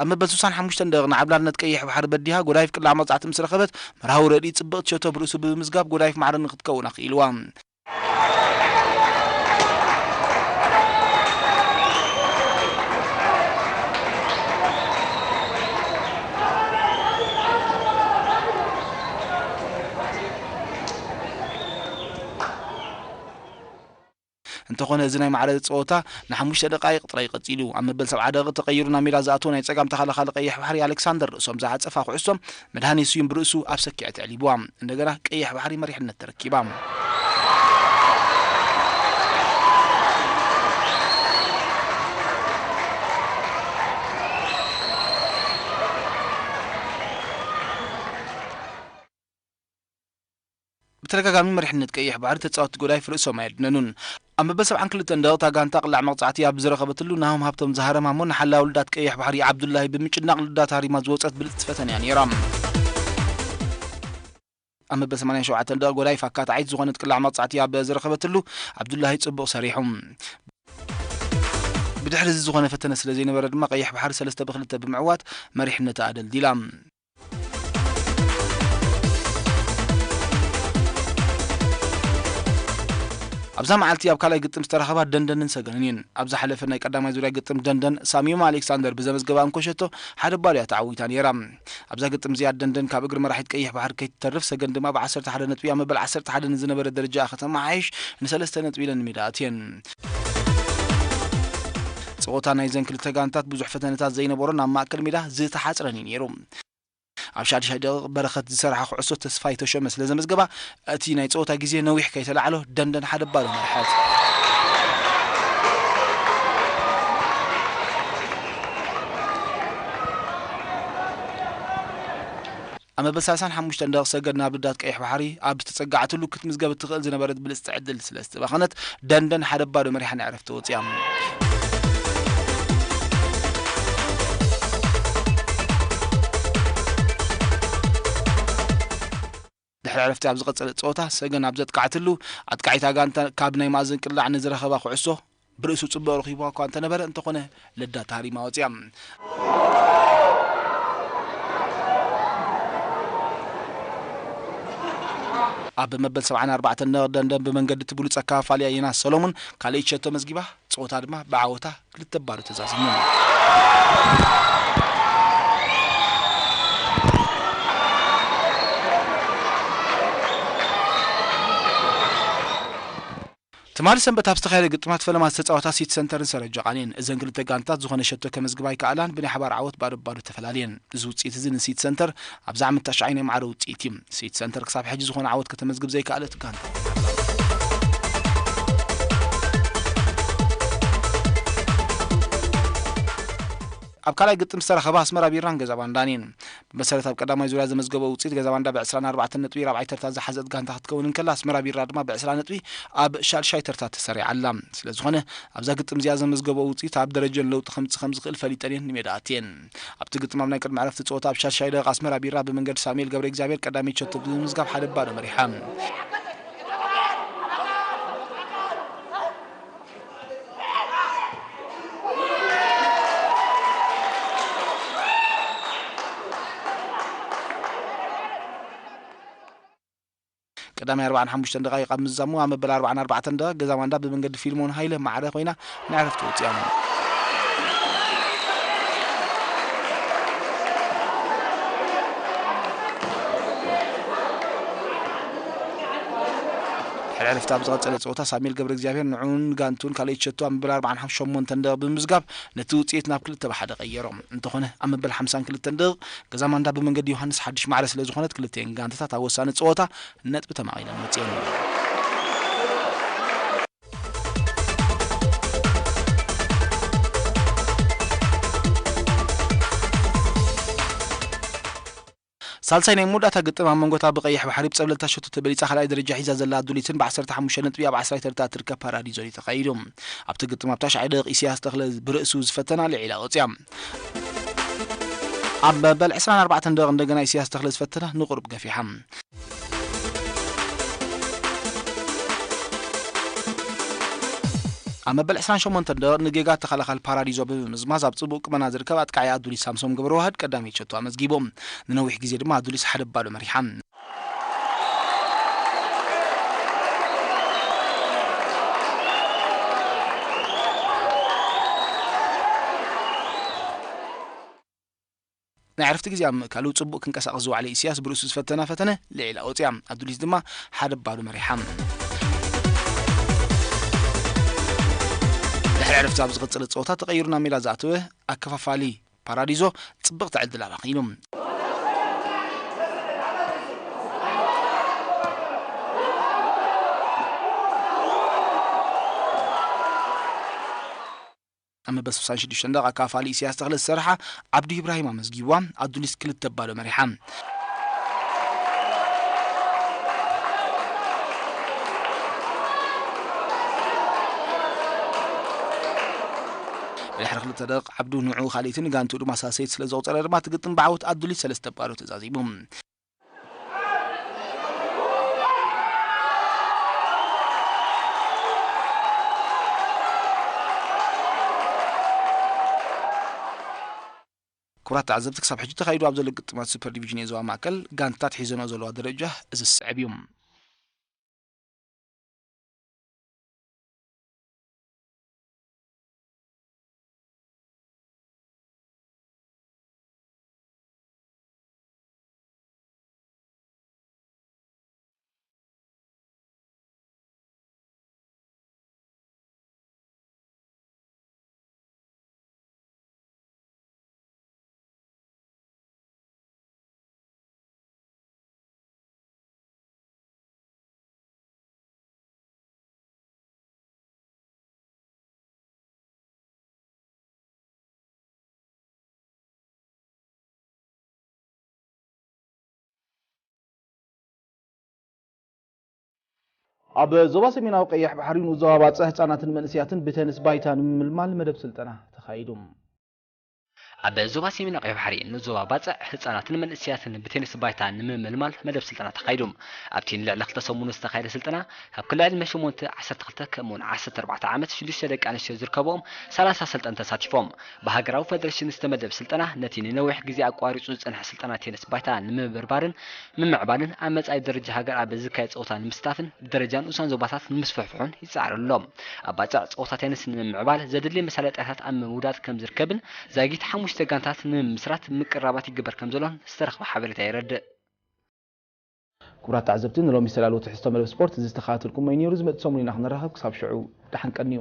ኣብ መበል ስሳን ሓሙሽተን ደቕን ዓብላልነት ቀይሕ ባሕሪ በዲሃ ጎዳይፍ ቅላዕ መቕጻዕቲ ምስ ረኸበት መርሃዊ ረድኢ ጽብቕቲ ሸቶ ብርእሱ ብምምዝጋብ ጎዳይፍ ማዕረ ንክትከውን ኣኽኢልዋ። እንተኾነ፣ እዚ ናይ ማዕረ ጸወታ ንሓሙሽተ ደቃይቕ ጥራይ ቀጺሉ። ኣብ መበል ሰብዓ ደቂቕ ተቐይሩ ናብ ሜዳ ዝኣተወ ናይ ጸጋም ተኸላኻሊ ቀይሕ ባሕሪ ኣሌክሳንደር ርእሶም ዝዓጸፋ ኩዕሶ፣ መድሃኔ ስዩም ብርእሱ ኣብ ሰኪዐት ኣዕሊቡዋ። እንደገና ቀይሕ ባሕሪ መሪሕነት ተረኪባ። ብተደጋጋሚ መሪሕነት ቀይሕ ባሕሪ ተጻወትቲ ጎዳይፍ ርእሶም ኣየድነኑን። ኣብ መበል ሰብዓን ክልተን ደቂቕ እታ ጋንታ ቅላዕ መቕጻዕቲ ኣብ ዝረኸበትሉ፣ ናሆም ሃብቶም ዝሃረማ እሞ ንሓላዊ ልዳት ቀይሕ ባሕሪ ዓብዱላሂ ብምጭናቕ ልዳት ሃሪማ ዝወጸት ብልጽቲ ፈተነ እያ ነይራ። ኣብ መበል ሰማንያን ሸውዓተን ደቂቕ ጎዳይፍ ኣካታዒት ዝኾነት ቅላዕ መቕጻዕቲ ኣብ ዝረኸበትሉ፣ ዓብዱላሂ ጽቡቕ ሰሪሑ። ብድሕሪ እዚ ዝኾነ ፈተነ ስለ ዘይነበረ ድማ፣ ቀይሕ ባሕሪ ሰለስተ ብክልተ ብምዕዋት መሪሕነታ ኣደልዲላ። ኣብዛ መዓልቲ ኣብ ካልኣይ ግጥም ዝተራኸባ ደንደንን ሰገንን እየን። ኣብ ዝሓለፈ ናይ ቀዳማይ ዙርያ ግጥም ደንደን ሳሚዮማ ኣሌክሳንደር ብዘመዝገባ እንኮ ሸቶ ሓደ ባዶ እያ ተዓዊታ ነይራ። ኣብዛ ግጥም እዚኣ ደንደን ካብ እግሪ መራሒት ቀይሕ ባሕሪ ከይትተርፍ፣ ሰገን ድማ ብ ዓሰርተ ሓደ ነጥቢ ኣብ መበል ዓሰርተ ሓደ ንዝነበረ ደረጃ ከተመሓይሽ ንሰለስተ ነጥቢ ኢለን ንሜዳ ኣትየን። ጸወታ ናይዘን ክልተ ጋንታት ብዙሕ ፈተነታት ዘይነበሮን ኣብ ማእከል ሜዳ ዝተሓጽረን እዩ ነይሩ። ኣብ ሻድሻይ ደቂቕ በረኸት ዝሰርሓ ኩዕሶ ተስፋይ ተሾመ ስለ ዘመዝገባ፣ እቲ ናይ ጸወታ ግዜ ነዊሕ ከይተላዕሎ ደንደን ሓደ ባዶ መርሐት። ኣብ መበል ሰላሳን ሓሙሽተን ደቂቕ ሰገድ ናብ ልዳት ቀይሕ ባሕሪ ኣብ ዝተጸጋዕትሉ ክትምዝገብ እትኽእል ዝነበረት ብልጽቲ ዕድል ስለ ዝተባኸነት፣ ደንደን ሓደ ባዶ መሪሓ ንዕረፍቲ ወጺኣ። ድሕሪ ዕረፍቲ ኣብ ዝቐጸለ ጸወታ፣ ሰገን ኣብ ዘጥቃዕትሉ፣ ኣጥቃዒታ ጋንታ ካብ ናይ ማእዘን ቅላዕ ንዝረኸባ ኩዕሶ ብርእሱ ጽቡቕ ረኺብዋ እኳ እንተነበረ፣ እንተኾነ ልዳት ሃሪማ ወጺኣ። ኣብ መበል ሰብዓን ኣርባዕተን ደቂቕ ደንደን ብመንገዲ እቲ ብሉጽ ኣከፋፋሊኣ ዮናስ ሰሎሙን ካልኣይቲ ሸቶ መዝጊባ፣ ጸወታ ድማ ብዓወታ ክልተ ባዶ ተዛዚሙ። ትማሊ ሰንበት ኣብ ዝተኻየደ ግጥማት ፈለማ ዝተጻወታ ሲቲ ሰንተርን ሰረጀቓን እየን። እዘን ክልተ ጋንታት ዝኾነ ሸቶ ከመዝግባ ኣይከኣላን፣ ብናይ ሓባር ዓወት ባዶ ባዶ ተፈላልየን። እዚ ውጽኢት እዚ ንሲቲ ሰንተር ኣብዚ ዓመት ታሽዓይ ናይ ማዕረ ውጽኢት እዩ። ሲቲ ሰንተር ክሳብ ሕጂ ዝኾነ ዓወት ከተመዝግብ ዘይከኣለት ጋንታ። ኣብ ካልኣይ ግጥም ዝተረኸባ ኣስመራ ቢራን ገዛ ባንዳን እየን። ብመሰረት ኣብ ቀዳማይ ዙርያ ዘመዝገበ ውጽኢት፣ ገዛ ባንዳ ብ ዕስራን ኣርባዕተን ነጥቢ ራብዓይ ተርታ ዝሓዘት ጋንታ ክትከውን እንከላ፣ ኣስመራ ቢራ ድማ ብ ዕስራ ነጥቢ ኣብ ሻድሻይ ተርታ ተሰሪዓ ኣላ። ስለ ዝኾነ፣ ኣብዛ ግጥም እዚኣ ዘመዝገበ ውጽኢት ኣብ ደረጀን ለውጢ ከምጽእ ከም ዝኽእል ፈሊጠን እየን ንሜዳ ኣትየን። ኣብቲ ግጥም ኣብ ናይ ቅድሚ ዕረፍቲ ጸወታ ኣብ ሻድሻይ ደቂቕ ኣስመራ ቢራ ብመንገዲ ሳሙኤል ገብረ እግዚኣብሔር ቀዳመይቲ ሸቶ ብምምዝጋብ ሓደ ባዶ መሪሓ። ቀዳማይ ኣርባዓን ሓሙሽተን ደቓይቕ ኣብ ምዝዛሙ፣ ኣብ መበል ኣርባዓን ኣርባዕተን ደቓ ገዛ ማንዳ ብመንገዲ ፊልሞን ሃይለ ማዕረ ኮይና ንዕረፍቲ ወጺኣ። ድሕሪ ዕረፍቲ ኣብ ዝቐጸለ ጸወታ፣ ሳሙኤል ገብረ እግዚኣብሔር ንዕኡን ጋንቱን ካልኣይቲ ሸቶ ኣብ መበል ኣርባዓን ሓሙሽተ ሸሞንተን ደቓ ብምምዝጋብ፣ ነቲ ውጽኢት ናብ ክልተ ብ ሓደ ቀየሮ። እንተኾነ፣ ኣብ መበል ሓምሳን ክልተን ደቒቕ፣ ገዛ ማንዳ ብመንገዲ ዮሃንስ ሓድሽ ማዕረ ስለ ዝኾነት፣ ክልቲኤን ጋንታታት ኣብ ወሳኒ ጸወታ ነጥቢ ተማቒለን ወጺኤን። ሳልሳይ ናይ መወዳእታ ግጥም ኣብ መንጎታ ብቐይሕ ባሕሪ ብጸብለልታ ሸቶ ተበሊጻ ካልኣይ ደረጃ ሒዛ ዘላ ኣዱሊትን ብ ዓሰርተ ሓሙሽተ ነጥቢ ኣብ ዓስራይ ተርታ እትርከብ ፓራዲዞን እዩ ተኻይዱ። ኣብቲ ግጥም ኣብ ታሽዓይ ደቂቕ ኢሳያስ ተኽለ ብርእሱ ዝፈተና ልዒላ ወጽያ። ኣብ መበል ዕስራን ኣርባዕተን ደቂቕ እንደገና ኢሳያስ ተኽለ ዝፈተና ንቑሩብ ገፊሓ። ኣብ መበል ዕስራን ሸሞንተን ደቂቕ ንጌጋ ተኸላኻሊ ፓራዲዞ ብምምዝማዝ ኣብ ጽቡቕ ቁመና ዝርከብ ኣጥቃዒ ኣዱሊስ ሳምሶም ገብረዋህድ ቀዳመይቲ ሸቶ ኣመዝጊቡ። ንነዊሕ ግዜ ድማ ኣዱሊስ ሓደ ባዶ መሪሓ። ናይ ዕረፍቲ ግዜ ኣብ ምእካሉ ጽቡቕ ክንቀሳቐስ ዝወዓለ ኢሳያስ ብርእሱ ዝፈተና ፈተነ ልዒላ ወጽያ። ኣዱሊስ ድማ ሓደ ባዶ መሪሓ። ዕረፍቲ ኣብ ዝቕጽል ጸወታ ተቐይሩ ናብ ሜዳ ዝኣተወ ኣከፋፋሊ ፓራዲዞ ጽብቕቲ ዕድል ኣባኺኑ። ኣብ መበል ስሳን ሽዱሽተን ደቂቕ ኣካፋሊ ኢሳያስ ተኽለ ዝሰርሓ ዓብዱ ኢብራሂም ኣመዝጊብዋ፣ ኣዱሊስ ክልተ ባዶ መሪሓ። ብድሕሪ ክልተ ደቂቕ ዓብዱ ንዕኡ ካልኢትን ጋንትኡ ድማ ሳልሰይቲ ስለ ዘቑጸረ ድማ እቲ ግጥም ብዓወት ኣዱሊስ ሰለስተ ባዶ ተዛዚሙ። ክቡራት ተዓዘብቲ፣ ክሳብ ሕጂ ተኻይዱ ኣብ ዘሎ ግጥማት ሱፐር ዲቪዥን የዞባ ማእከል ጋንታት ሒዘንኦ ዘለዋ ደረጃ እዚ ዝስዕብ እዩ። ኣብ ዞባ ሰሜናዊ ቀይሕ ባሕሪ ንኡስ ዞባ ባጽዕ ህጻናትን መንእሰያትን ብቴኒስ ባይታ ንምምልማል መደብ ስልጠና ተኻይዱ። ኣብ ዞባ ሰሜናዊ ቀይሕ ባሕሪ ንኡስ ዞባ ባጽዕ ህጻናትን መንእሰያትን ብቴኒስ ባይታ ንምምልማል መደብ ስልጠና ተኻይዱ። ኣብቲ ንልዕሊ ክልተ ሰሙን ዝተኻየደ ስልጠና ካብ ክልተ ዕድመ ሸሞንተ፣ ዓሰርተ ክልተ ከምኡውን ዓሰርተ ኣርባዕተ ዓመት ሽዱሽተ ደቂ ኣንስትዮ ዝርከብኦም ሰላሳ ሰልጠንቲ ተሳቲፎም። ብሃገራዊ ፈደረሽን ዝተመደብ ስልጠና ነቲ ንነዊሕ ግዜ ኣቋሪጹ ዝጸንሐ ስልጠና ቴኒስ ባይታ ንምብርባርን ምምዕባልን ኣብ መጻኢ ደረጃ ሃገር ኣብ ዝካየድ ጸወታ ንምስታፍን ደረጃ ንኡሳን ዞባታት ንምስፍሕፍሑን ይጻዕር ኣሎ። ኣብ ባጽዕ ጸወታ ቴኒስ ንምምዕባል ዘድሊ መሳለጥያታት ኣብ ምውዳድ ከም ዝርከብን ዛጊት ሓሙሽተ ጋንታት ንምምስራት ምቅርራባት ይግበር ከም ዘሎን ዝተረኽበ ሓበሬታ የረድእ። ክቡራት ተዓዘብቲ፣ ንሎሚ ዝተዳለወ ትሕዝቶ መደብ ስፖርት እዚ ዝተኸታተልኩሞ እዩ ነይሩ። ዝመጽእ ሰሙን ኢና ክንራኸብ። ክሳብ ሽዑ ደሓን ቀንዩ።